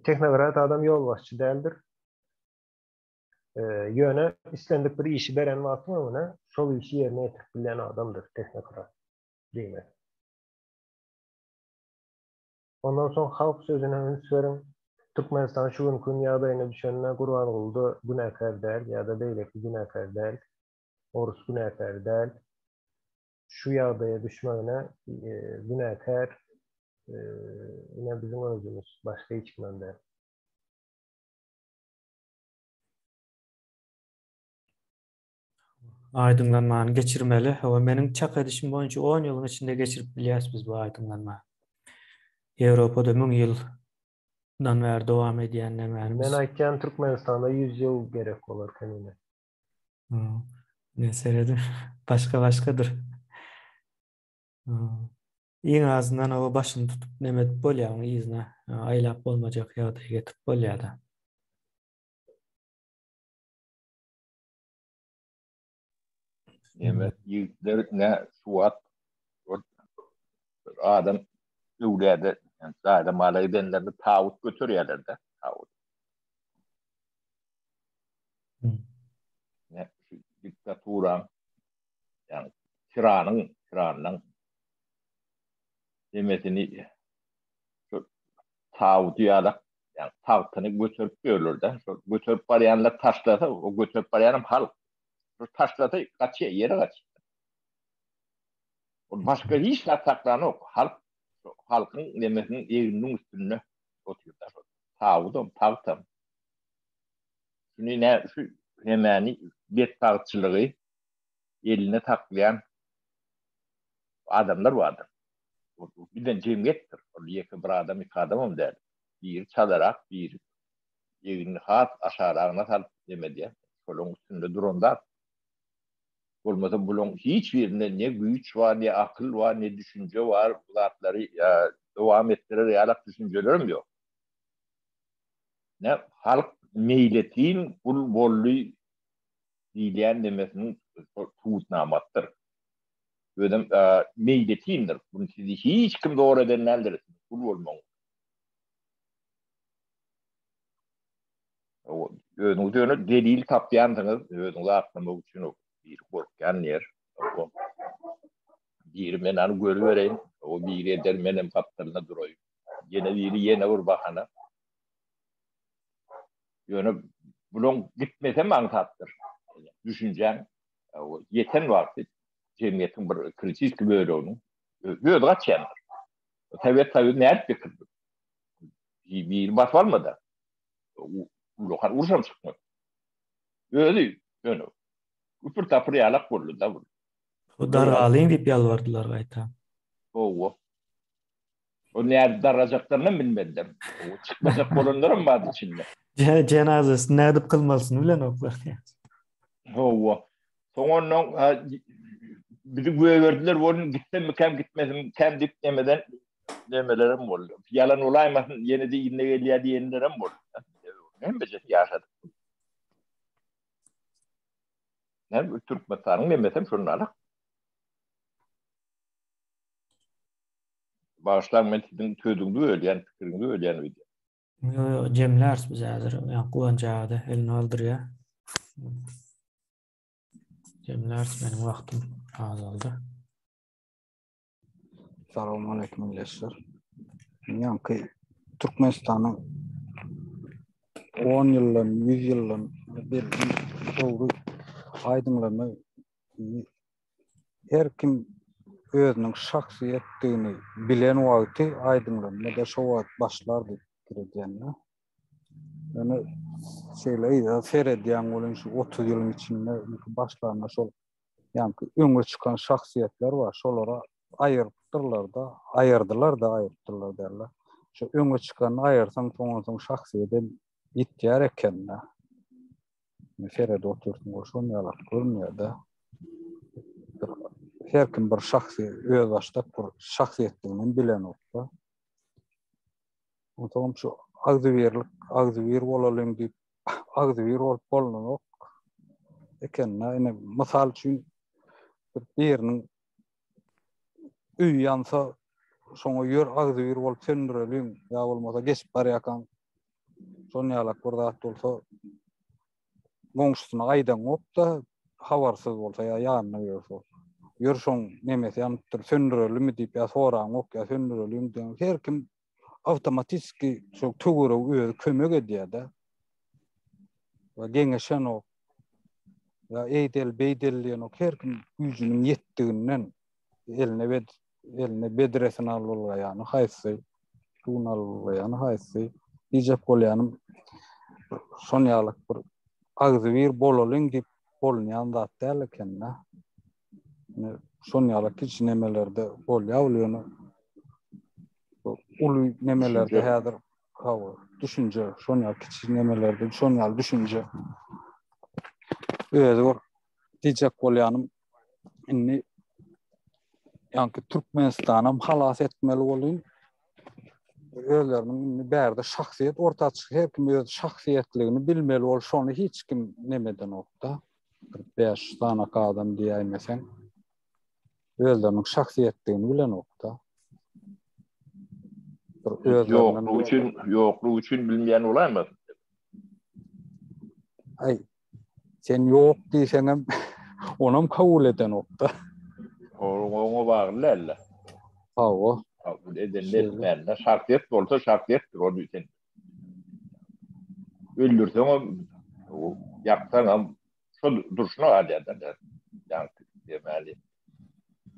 S3: Tehnokrat adam ýolbaşçy däldir. Ýöne islendik bir işi beren wagtyň öňüne şol işi ýerine ýetirip bilýän adamdyr tehnokrat diýmek. Ondan soň halk sözüne üns beriň. Türkmenistan şu günki gün ýagdaýyna düşenine Gurbanguly-da günäkär däl ýa-da beýleki günäkär däl. Orus günäkär däl. Şu ýagdaýa düşmegine günäkär ine biziň özümiz, başga hiç kimem däl.
S1: Aýdyňlanmany geçirmeli. Hawa, meniň çak edişim boýunça 10 ýylyň içinde geçirip bilýäris biz bu aýdyňlanmany. Ýewropada 1000 ýyldan bäri dowam edýän nämäni
S3: Men aýtýan Türkmenistanda 100 ýyl gerek bolar kemine.
S1: Ne seredin. Başga başgadyr. Iň azyndan o başyny tutup neme edip bolýar, oň yzyna aýlap bolmajak ýagdaýa getirip bolýar-da.
S2: Neme ýigitler ne suwat adam öwlede jaýda mala gidenlerde tawut göterýärler-de, tawut. Ne şu diktaturaň, ýagny tiranyň, tiranyň demesini şu tawudy ýalak, ýagny tagtyny göterip ýörler-de. Şol göterip barýanlar taşlasa, o göterip barýanam halk. Şol taşlasa gaçýar, ýere gaçýar. Ol başga hiç zat saklanok. Halk halkyň nemesiniň egniniň üstünde otyr-da şol. Tawudam, tagtam. Şuny nä şu hemäni betbagtçylygy elinde saklaýan adamlar bardyr. Ol birden jemgyýetdir. Ol ýeke bir adam, iki adamam däl. Biri çalarak, biri egnini has aşagyna salyp neme edýär. Şolaryň üstünde duran zat. Bolmasa bulaň hiç birinde ne güýç bar, ne akyl bar, ne düşünje bar, bu zatlary dowam etdirer ýalak düşünjelerem ýok. Ne halk meýletin gul boldy diýilýän demesiniň subutnamasydyr. Özem meýletindir. Bunu sizi hiç kim zor eden däldir, gul bolmagyň. Özüňiz ýöne delil tapýansyňyz, özüňizi aklamak üçin o biri gorkýan diýer. O biri men any görübereýin, o biri eder menem gapdalynda duraýyn. Ýene biri ýene bir bahana. Ýöne bulaň gitmesem aňsatdyr. Düşünjäň ýeten wagty jemgyýetiň bir kritiski böleginiň özi gaçýandyr. Sowet Soýuzy nädip ýykyldy? Biri basyp almady. Ullakan urşam çykmady. Özi ýöne üpür-tapyr ýalak boldy-da bu.
S1: Dargalyň diýip ýalbardylar gaýta.
S2: Hawa. O nädip dargajaklaryny bilmediler. O çykmajak bolanlaram bardy içinde.
S1: Jenazasyny nädip kylmalysyny bilenoklar.
S2: Hawa. Soň ondan bizi göýberdiler bolun gitsemmikäm gitmesimkäm diýip nemeden nemelerem boldy. Ýalan bolaýmasyn ýene-de yzyna gelýär diýenlerem boldy. Hemmejesi ýaşadyk. Näme Türkmenistanyň nemesem şonda alak. Bagyşlaň men siziň sözüňizi bölýän, pikiriňizi bölýän öýdýän.
S1: Ýok, ýok, jemläris biz häzir. Ýa Guwanç aga-da elini galdyrýar. Jemläris, meniň wagtym azaldy.
S4: Salowmaleýkim ildeşler. Ýaňky Türkmenistanyň 10 ýyldan, 100 ýyldan belli dogry aýdyňlanma her kim özüniň şahsyýetdigini bilen wagty aýdyňlanma-da şo wagt başlar diýip pikir edýän-de. Ýöne şeýle yza seredýäň welin şu 30 ýylyň içinde ilki başlanda şol ýaňky öňe çykan şahsyýetler bar, şolara aýyrypdyrlar-da, aýyrdylar-da, aýyrypdyrlar däl-de. Şu öňe çykanyny aýyrsaň, soň onsoň şahsyýet hem ýitýär eken-de. Seredip otyrsyň, ol şon ýalak görünýär-de. Her kim bir şahsy, özbaşdak bir şahsyýetligini hem bilenok-da. Onsoňam şu agzybirlik, agzybir bolalyň diýip, agzybir bolup bolnanok eken-de. Ine, mysal üçin, bir biriniň öýi ýansa, şoňa ýör agzybir bolup söndüreliň, ýa bolmasa geçip barýarkaň şon ýalak bir zat bolsa, goňşusyna aýdaňok-da, habarsyz bolsa ýa ýanynda ýörse. Ýör şoň nemesi ýanypdyr, söndürelimi diýip ýa soraňok ýa söndüreliň diýen. Her kim awtomatiski şol töweregi özi kömek edýär-de. We geňeşenok. Ýa eýdel, beýdel diýenok. Her kim güýjüniň ýetdiginden eline bed eline bedresini alylgaýany haýsy, suwuny alylgaýany haýsy diýjek bolýanym şon ýalyk bir agzybir bolalyň diýip bolunýan zat däl eken-de. Şon ýaly kiçi nemelerde bolýar ol ýöne uly nemelerde häzir hawa düşünje şon ýaly kiçi nemelerde şon ýaly düşünje özi bir diýjek bolýanym indi ýaňky Türkmenistanam halas etmeli bolýan özleriniň indi bärde şahsyýet orta çykyp her kim öz şahsyýetligini bilmeli bol şony hiç kim nemedenokda 45 sanak adam diýäýmeseň özleriniň şahsyýetligini bilenokda.
S2: Ýoklugy üçin, ýoklugy üçin bilmeýän bolaýmasyn?
S4: Aý, sen ýok diýseňem onam kabul edenokda.
S2: Oňa bagly däl-de.
S4: Hawa.
S2: Kabul eden etmände şahsyýet bolsa şahsyýetdir ol sen. Öldürseňem, ýaksaňam şol durşuna galýar-da. Ýaňky diýmäli.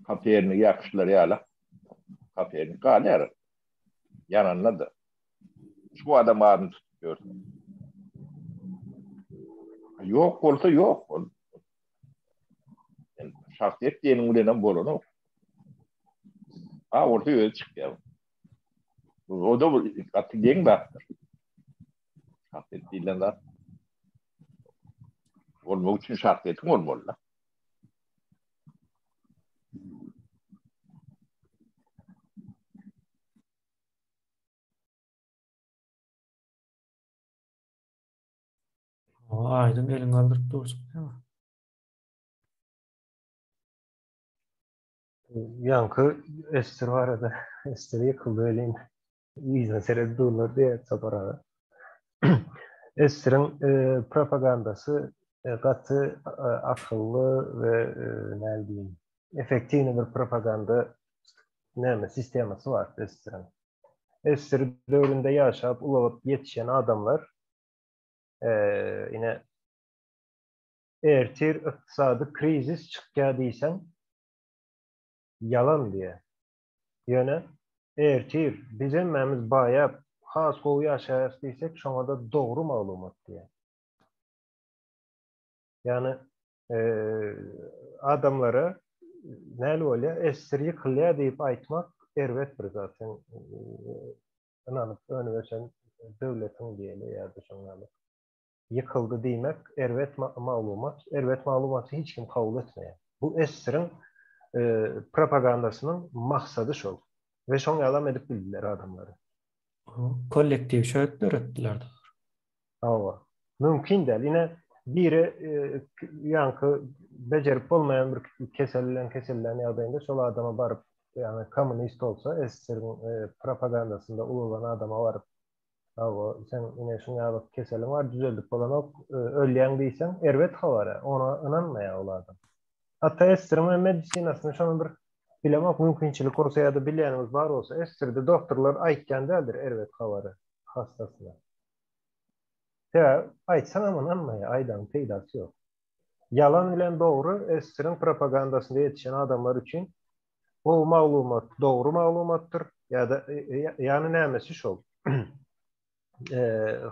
S2: Kopernik ýakyşlary ýaly. Kopernik galýar. Ýananda-da. Şu adam adyny tutup ýörsün. Ýok bolsa ýok. Ol şahsyýet diýeniň bilenem bolanok. Ha bolsa özi çykýar. O da bir gaty geň zatdyr. Şahsyýet diýlen zat bolmak üçin şahsyýetiň bolmaly.
S1: O aýdyň elin galdyryp dursun.
S3: Ýaňky Ester barada, Ester ýykyldy welin, yzyna seredip durlar diýýär Sapar aga. Esteriň e, propagandasy e, gaty e, akylly we näme diýeyim, effektiwny bir propaganda näme sistemasy bar Esteriň. Ester döwründe ýaşap, ulalyp ýetişen adamlar ine ertir ykdysady krizis çykýar diýseň ýalan diýýär. Ýöne ertir biz hemmämiz baýap, has gowy ýaşaýarys diýsek, şoňa-da dogry maglumat diýýär. Ýagny adamlara näli bolýar, esir ýykylýar diýip aýtmak erbet bir zat. Sen ynanyp önüp ösen döwletiň diýeli ýa-da şoň ýaly. Ýykyldy diýmek erbet maglumat. Erbet maglumaty hiç kim kabul etmeýär. Bu SSR-iň propagandasynyň maksady şol. We şoň ýalam edip bildiler adamlary.
S1: Kollektiw şöhret döretdiler.
S3: Hawa. Mümkin däl. Ine biri ýaňky bejerip bolmaýan bir kesel bilen kesellän ýagdaýynda şol adama baryp, ýagny kommunist bolsa, SSR-iň propagandasynda ulalan adama baryp, Hawa, sen ine şuň ýaly keseliň bar, düzeldip bolanok, ölýäň diýseň, erbet habar-a. Ona ynanmaýar ol adam. Hatda SSR-iň medisinasyny şony bir bilemok, mümkinçilik bolsa ýa-da bilýäniňiz bar bolsa, SSR-de doktorlar aýtýan däldir erbet habary hassasyna. Sebäbi aýtsaňam ynanmaýar, aýdanyň peýdasy ýok. Ýalan bilen dogry SSR-iň propagandasynda ýetişen adamlar üçin gowy maglumat dogry maglumatdyr ýa-da ýany nämesi şol.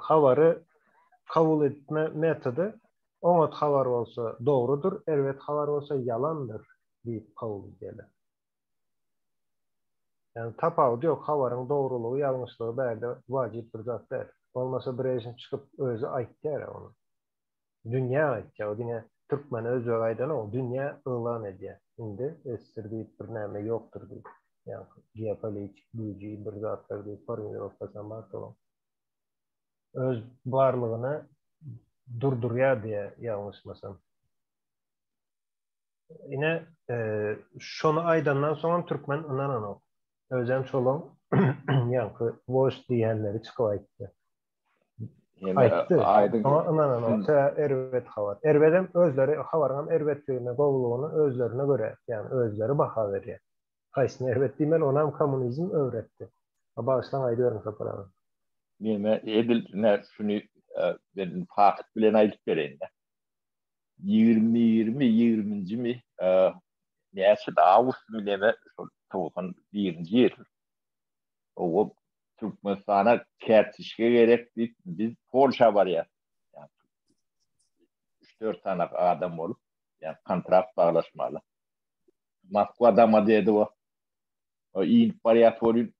S3: Habary kabul etme metody oňat habar bolsa dogrudyr, erbet habar bolsa ýalandyr diýip kabul edýärler. Ýagny tapawudy ýok, habaryň dogrulygy, ýalňyşlygy bärde wajyp bir zat däl. Bolmasa Brežnew çykyp özi aýtýar ony. Dünýä aýtýar, o diňe türkmene, özbege aýdanok, dünýä yglan edýär. Indi SSR diýip bir näme ýokdur diýip. Ýagny geopolitik güýji bir zatlar diýip formulirovkasam bar şolaň. Öz barlygyny durdurýar diýýär ýalňyşmasam. Ine, şony aýdandan soňam türkmen ynananok. Özem şolaň ýaňky wožd diýýänleri çykyp aýtdy. Aýtdy. Şoňa ynananok. Sebäbi erbet habar. Erbedem özleri habaryňam erbetligine, gowulygyny özlerine görä, ýagny özleri baha berýär. Haýsyny erbet diýmeli, onam kommunizm öwretdi. Bagyşlaň aýdyberiň Sapar aga.
S2: Meme edil ine şuny men fakt bilen aýdyp bereýin-de. 21-mi, 20-njimi, näçe awgustmy neme, şol 91-nji ýyl. Owa, Türkmenistana kertişge gerek diýip, biz Polşa barýas. Ýa 3-4 sany adam bolup, ýa kontrakt baglaşmaly. Moskwa Domodedowo inip barýas welin,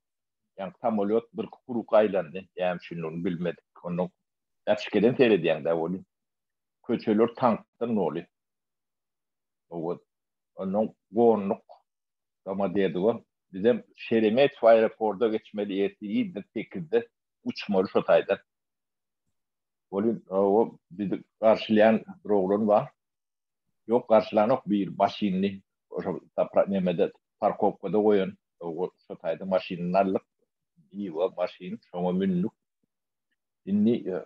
S2: ýa samolýot bir kruk aýlandy. Näme üçindigini bilmedik. Ondan daçkeden seredýäň-dä welin. Köçeler tankdan doly. Owa, ondan gonduk Domodedowa. Bizem Şeremetýewo aeroporta geçmeli, ertir irden sekizde uçmaly şo taýdan. Welin, owa, bizi garşylaýan bir oglan bar. Ýok, garşylanok bir maşynyny şo nemede parkowkada goýan. Owa, şo taýda maşynyny aldyk. Niwa maşyn, şoňa mündük. Indi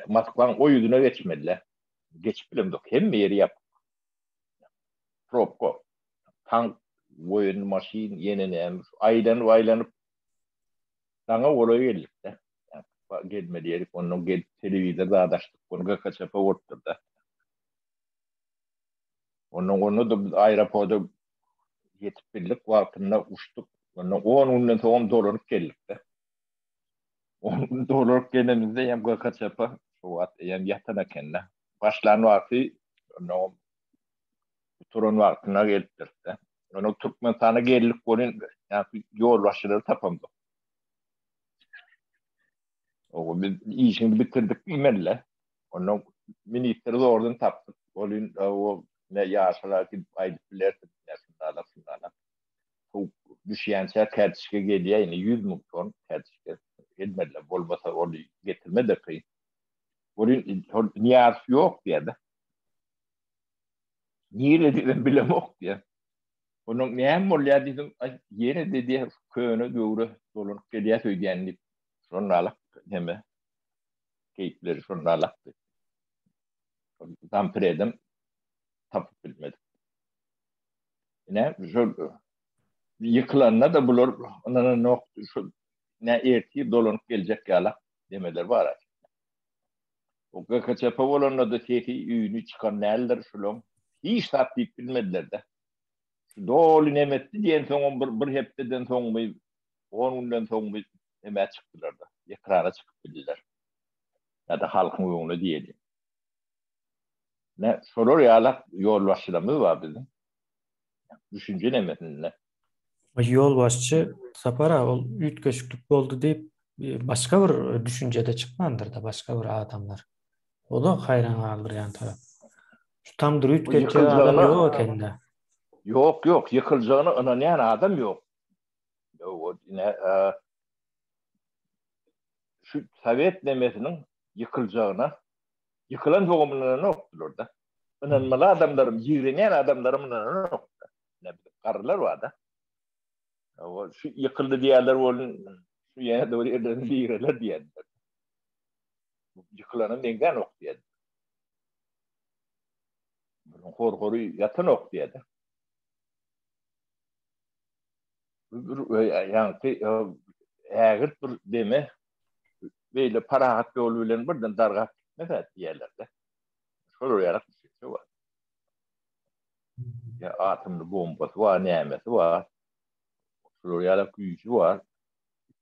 S2: Moskwaň o ýüzüne geçmeli-dä. Geçip bilemzok. Hemme ýeri ýapyk. Probka. Tank, woýenny maşyn, ýene näme. Aýlanyp-aýlanyp daňa golaý geldik-de. Gelmeli ýerik. Ondan gelip telewizor zat açdyk. Ony GKÇP bolupdyr-da. Ondan onda-da biz aeroporta ýetip bildik. Wagtynda uçduk. Ondan 10 günden soňam dolanyp geldik-de. On gün dolaryp gelenimizde hem GKÇP şu wagt eýýäm ýatan eken-de. Başlan wagty onnoňam gutaran wagtyna gelipdiris-de. Onnoň Türkmenistana geldik welin, ýaňky ýolbaşçylary tapamzok. Oba biz işiňi bitirdik diýmeli-le. Onnoň ministri zordan tapdyk. Welin o ne ýaşlar gidip aýdyp bilersiň, şundalak, şundalak. Sowuk düşýänçä kärtişge gelýär indi 100 müň ton kärtişge gelmediler. Bolmasa ony getirme-de kyn. Welin şol Nyýazow ýok diýýär-de. Nirede diýsem bilemok diýýär. Onuň näme bolýar diýsem, aý ýene-de diýýär, köne döwre dolanyp gelýäs öýdýän diýip, şonalak neme keýpleri şonalakdy. Zampredem tapyp bilmedik. Ine, şol ýykylanda-da bular ynananok, şu ne ertir dolanyp geljek ýalak demeler bar. O GKÇP bolanda-da sesi üýni çykan däldir şulaň. Hiç zat diýip bilmediler-de. Şu doly nemetdi diýen soňam bir, bir hepdeden soňmy, on günden soňmy nemä çykdylar-da, ekrana çykyp bildiler. Ýa-da halkyň öňüne diýeli. Ne şolar ýalak ýolbaşçylarymyz bar biziň. Düşünje nemesinde.
S1: Ýolbaşçy Sapar aga ol üýtgeşiklik boldy diýip başga bir düşünjede çykmandyr-da başga bir adamlar. O-da haýran galdyrýan tarap. Şu tamdyr üýtgetjek adam ýok ekende.
S2: Ýok, ýok, ýykyljagyna ynanýan adam ýok. Ýok, ine, şu sowet nemesiniň ýykyljagyna ýykylan sogam ynananokdylar-da. Ynanmaly adamlarym, ýigrenýän adamlarym ynananokdy. Ine, biziň garrylar bar-da. O şu ýykyldy diýýärler welin, şu ýene-de bir ýerden direler diýýärler. Ýykylana meňzänok diýýärler. Munuň hor-hory ýatanok diýýärler. Bu bir ýaňky ägirt bir deme beýle parahat ýol bilen birden dargap gitmez-ä diýýärler-de. Şolar ýaly düşünje bar. Ýa atomly bombasy bar, nämesi bar. Şolar ýaly güýji bar.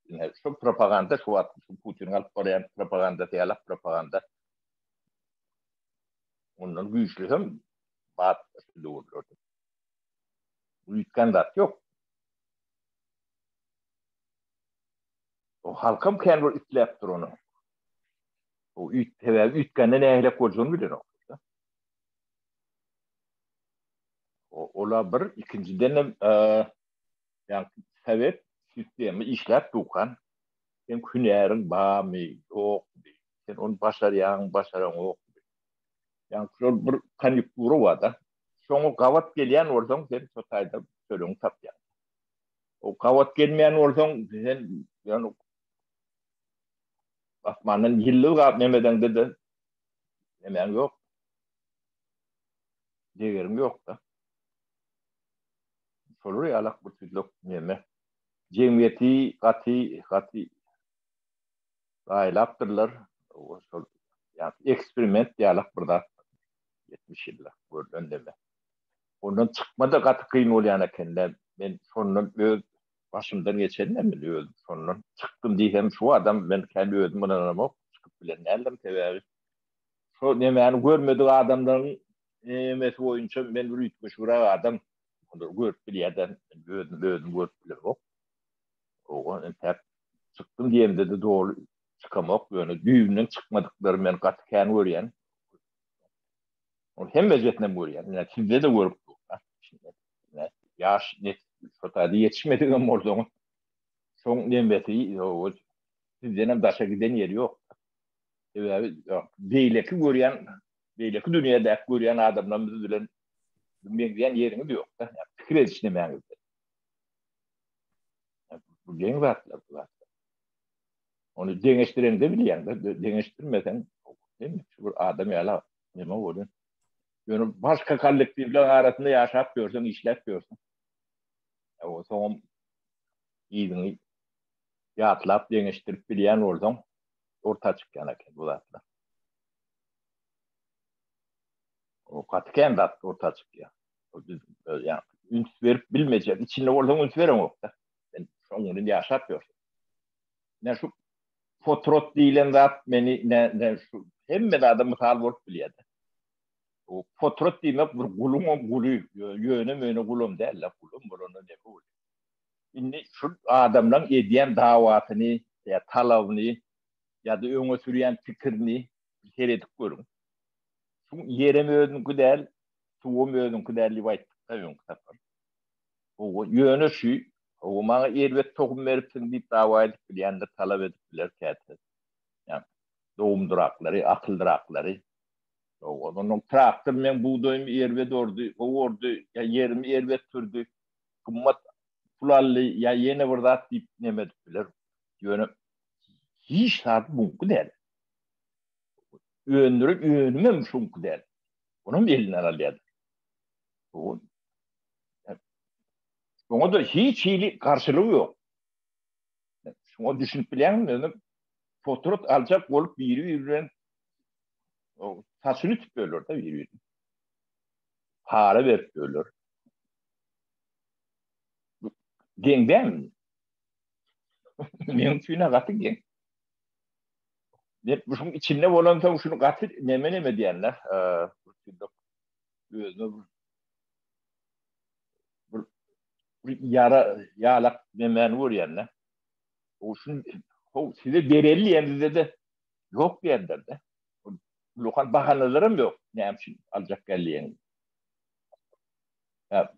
S2: Ine, şu propaganda şu wagt şu Putiniň alyp barýan propagandasy ýaly propaganda. Ondan güýçlüsem bar şu döwürlerde. Üýtgän zat ýok. O halkam kän bir isläp dur ony. O üýt sebäbi üýtgände nähilek boljagyny bilenok. O ola bir, ikinjiden hem ýa sowet sistemi işläp dukan. Sen hünäriň barmy, ýokmy? Sen ony başarýaň, başaraňokmy? Ýa şol bir konýuktura bar-da. Şoňa gabat gelýän bolsaň, sen şo taýda çöregiňi tapýaň. O gabat gelmeýän bolsaň, sen ýöne asmandan ýyldyz gap nemedeňde-de nemäň ýok. Degeriň ýok-da. Şolar ýalak bir tüzlük neme. Jemgyýeti gaty, gaty zaýalapdyrlar. Şol ýa eksperiment ýalak bir zat. 70 ýylda görlen neme. Ondan çykma-da gaty kyn bolýan eken-dä. Men şondan öz başymdan geçen men özüm şondan çykdym diýsem şu adam men kän özüm ynanamok çykyp bilen däldim sebäbi şo nemäni görmedik adamlaryň nemesi boýunça men bir üýtgeşigräk adam onları görüp bilýärden özüm özüm görüp bilemok. Owa entäk çykdym diýemde-de doly çykamok ýöne düýbünden çykmadyklary men gaty kän görýän. Ol hemmejesinem görýän. Ine sizde-de görüp dur. Ýaş nesil şo taýda ýetişmedigem bolsaňyz, şoň nemesi sizdenem daşa giden ýeri ýok. Sebäbi beýleki görýän, beýleki dünýädäki görýän adamlarymyz bilen meňzeýän ýeriňiz ýok-da. Pikir ediş nemäňizde. Bu geň zatlar bu zatlar. Ony deňeşdireňde bilýäň-de, deňeşdirmeseň hemme bir adam ýaly neme bolýar. Ýöne başga kollektiwler arasynda ýaşap ýörseň, işläp ýörseň. O soňam yzyňy ýatlap deňeşdirip bilýän bolsaň, orta çykýan eken bu zatlar. O gaty kän zat orta çykýar. O biz ýa üns berip bilmejek, içinde bolsaň üns bereňok-da. Sen şoň bilen ýaşap ýörsüň. Ne şu potrot diýlen zat meni ne ne şu hemme zada mysal bolup bilýär-de. O potrot diýmek bir guluňam guly, ýöne-möne gulam däl-de, gulam bolanda neme bolýar? Indi şu adamlaň edýän dawasyny ýa talabyny ýa-da öňe sürýän pikirini seredip görüň. Şu ýerem özüňki däl, suwam özüňki däl diýip aýtdyk-da öňki sapar. Hawa, ýöne şu, hawa, maňa erbet tohum beripsiň diýip dawa edip bilýändir, talap edip biler käte. Ýa. Dogumdyraklary, akyldyraklary. Ondan traktor meň bugdaýymy erbet ordy, gowy ordy, ýa ýerimi erbet sürdi, gymmat pul aldy, ýa ýene bir zat diýip neme edip biler. Ýöne hiç zat muňky däl. Öndüren önümem şuňky däl. Onam elinden alýarlar. Oňa-da hiç hili garşylygy ýok. Şuňa düşünip bilýäňmi? Ýöne potrat aljak bolup biri-biri bilen saçyny ütüp ýörler-de biri-birini. Para berip ýörler. Geň dälmi? Meň üçin gaty geň. Men şuň içinde bolansoň şuny gaty neme-neme diýenler. Özüne bir bir ýara ýalak nemäni görýän-de. O şun ho size bereli diýenizde-de ýok diýenler-de. Lokal bahanalaram ýok, näme üçin aljak gel diýen.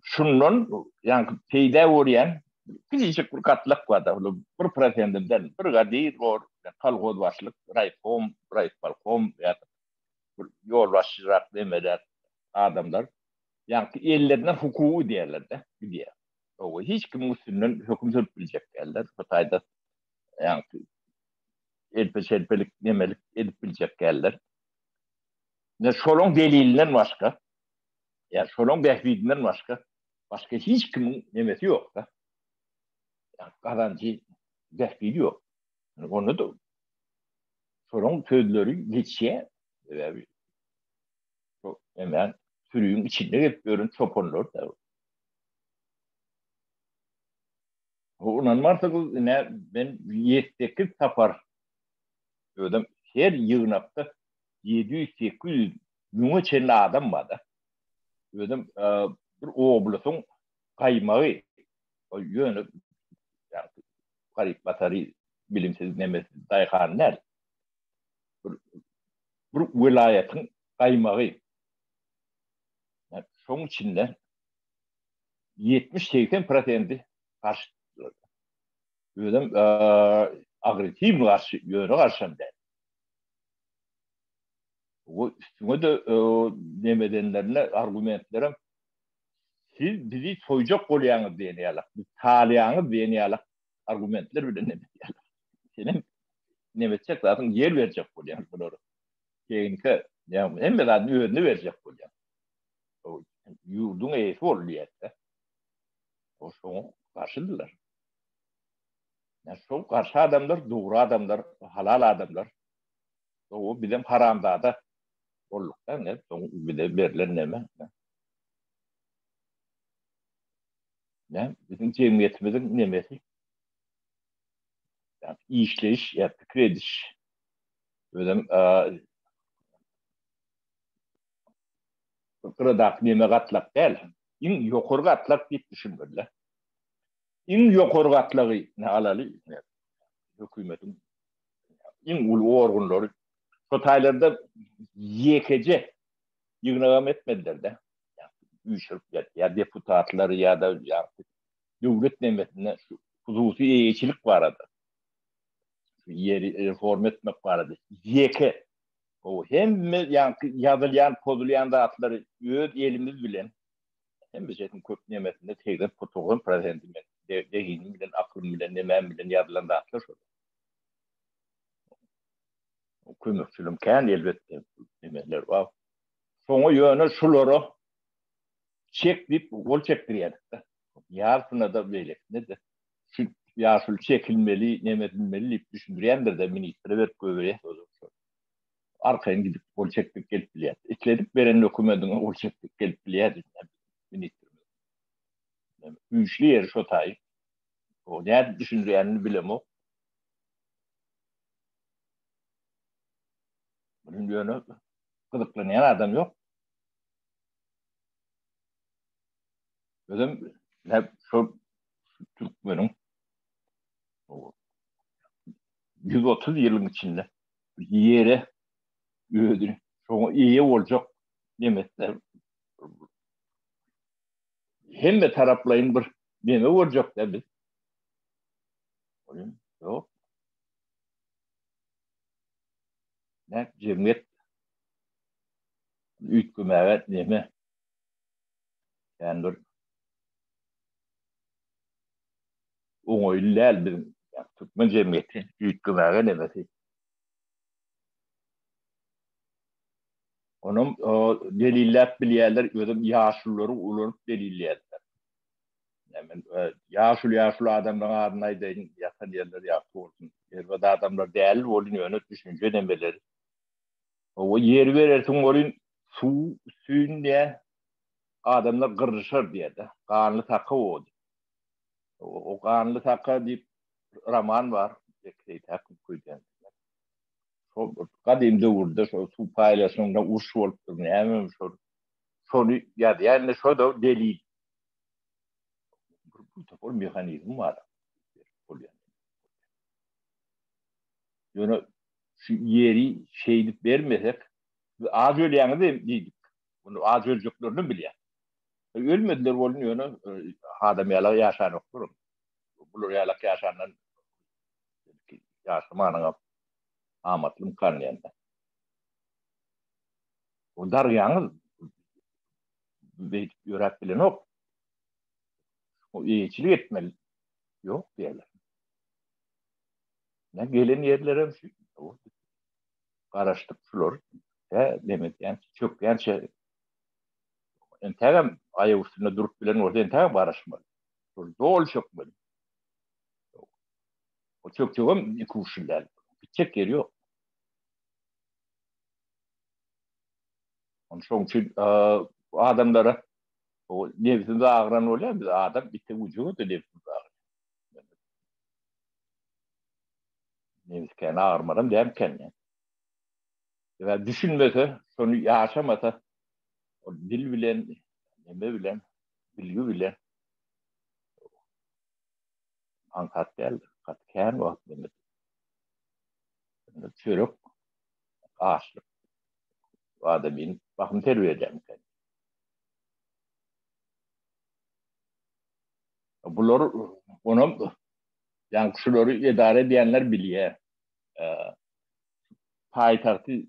S2: Şundan ýaňky peýda görýän kiçijik bir gatlak bar-da, bir prosentinden brigadir bor, kolhoz başlyk, raýkom, raýispolkom ýa bir ýolbaşçyrak nemeler adamlar ýaňky ellerinden hukugy diýerler-de, gidýär. Owa, hiç kimiň üstünden höküm sürüp biljek däller. Bu taýda ýaňky elpe-şelpelik nemelik edip biljek däller. Ne şolaň delilinden başga, ýa şolaň bähbidinden başga, başga hiç kimiň nemesi ýok-da. Ýa gazanjy, bähbidi ýok. Onda-da şolaň sözleri geçýär. Sebäbi şo hemen sürüň içinde gezip ýören çopanlar da. Ynanmarsyňyz, ine men 7-8 sapar özüm her ýygnakda 700-800 müňe çenli adam bar-da. Özüm bir oblasyň gaýmagy, ýöne garyp basary bilimsiz nemesiz daýhan däl. Bir, bir welaýatyň gaýmagy. Şoň içinde 70-80 prosendi garşy çykdylar. Özem agressiw garşy, ýöne garşam däl. Bu üstüňe-de neme edenlerine argumentlerem siz bizi soýjak bolýaňyz diýen ýalak, biz talaýaňyz diýen ýalak argumentler bilen neme edýärler. Senem neme etjek zadyň ýer berjek bolýaň bulara. Tehnika, ýa hemme zadyny özüne berjek bolýaň. Ýurduň eýesi bol diýýär-de. O şoňa garşydylar. Ýa şol garşy adamlar dogry adamlar, halal adamlar. O bizem haramzada bolduk-da, ne, soň bize berlen neme? Ne, biziň jemgyýetimiziň nemesi? Ýa işleýiş, ýa pikir ediş. Özem gyradaky neme gatlak däl. Iň ýokary gatlak diýip düşünmeli. Iň ýokary gatlagy ne alaly, hökümetiň iň uly organlary şo taýlarda ýekeje ýygnagam etmediler-de. Üýşürip ýa deputatlary ýa-da döwlet nemesinde şu hususy eýeçilik barada şu ýeri reforma etmek barada ýeke o hemme ýaňky ýazylýan pozulýan zatlary öz elimiz bilen hemmesiniň köp nemesinde 80 90 prosenti men zehinim bilen aklym bilen nemäm bilen ýazylan zatlar şol. Kömekçilim kän elbetde nemeler bar. Soňa ýöne şulara çek diýip gol çekdirýärdik-de. Ýarsyna-da beýlekisine-de şu ýaşuly çekilmeli, neme edilmeli diýip düşündirýändir-de ministre berip goýberýär şol. Arkaýyn gidip gol çekdirip gelip bilýär. Isledik beren dokumendiňe gol çekdirip gelip bilýär ministrimiz. Güýçli ýeri şo taýy. O nädip düşündirýänini bilemok. Munuň ýöne gyzyklanýan adam ýok. Özem hep şol türkmeniň 130 ýylyň içinde ýere özüni şoňa eýe boljak nemesler hemme taraplaýyn bir neme görjek-de biz. Ýok. Ne jemgyýet üýtgemäge neme? Kän bir oňaýly däl biziň türkmen jemgyýeti üýtgemäge nemesi. Onam delilläp bilýärler, özem ýaşululary ulanyp delilleýärler. Men ýaşuly ýaşuly adamlaryň adyny aýdaýyn, ýatan ýerleri ýagty bolsun. Erbet adamlar däl bolun, ýöne düşünje nemeleri. Owa ýeri berersiň bolun, suw üstün diýä, adamlar gyrlyşar diýä-de. Ganly saka o. O Ganly saka diýip roman bar. Şol gadym döwürde şol suw paýlaşygynda uruş bolupdyr, näme şol. Şony ýazýar, indi şo-da delil. Bir topar mehanizm bar. Ýöne şu ýeri şeýdip bermesek, siz aç ölýäňiz diýdik. Muny aç öljeklerini bilýär. Ölmediler bolun ýöne adam ýaly ýaşanoklar. Bular ýalak ýaşandan ýaşamanyňa amatly mykar diýende. O dargaňyz beýdip ýöräp bilenok. O eýeçilik etmeli. Ýok diýerler. Ne gelen ýerlerem şu. Garaşdyk şular. Tä neme diýen, çökýänçe entägem aýak üstünde durup bilen bolsa entägem garaşmaly. Şol doly çökmeli. O çökjegem ikuçly däl. Gitjek ýeri ýok. Şonuň üçin adamlara o nebsimiz agyran bolýar, biz adam ite güjüge de nebsimiz agyrýar. Nebis kän agyrmadan dämken. Sebäbi düşünmese, şony ýaşamasa, ol dil bilen, neme bilen, bilgi bilen aňsat däl, gaty kän wagt neme. Çörek açlyk adamyny bahym terbiýe edýärmikä? Bular onam ýaňky şulary edara edýänler bilýär. Paýtagty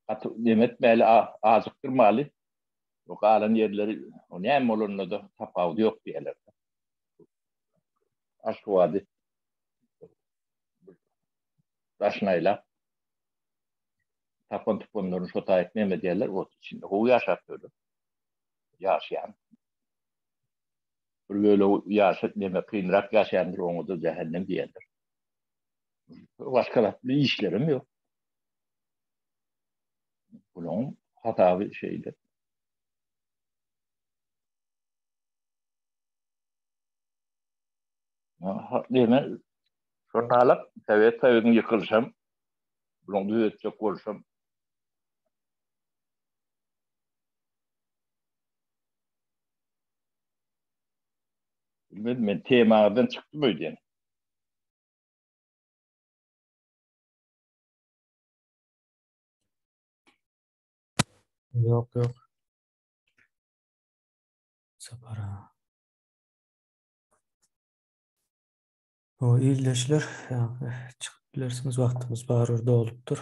S2: gaty neme etmäli, ajykdyrmaly. O galan ýerleri o näme bolanda-da tapawudy ýok diýýärler. Aşgabady daşyna aýlap tapan tupanlaryny şo taýyk neme diýerler, ot içinde gowy ýaşap ýörler. Ýaşaýan. Bir bölegi ýaşa neme kynrak ýaşaýandyr, oňa-da jähennem diýerler. Başga zat bir işlerim ýok. Bularyň hasaby şeýle. Neme şol halat Sowet Soýuzynyň ýykylyşam, bularyň düzetjek bolşam Bilmedim men temaňyzdan çykdym öýdýän.
S1: Ýok, ýok. Sapara. O ildeşler, çykyp bilersiňiz, wagtymyz barybir dolupdyr.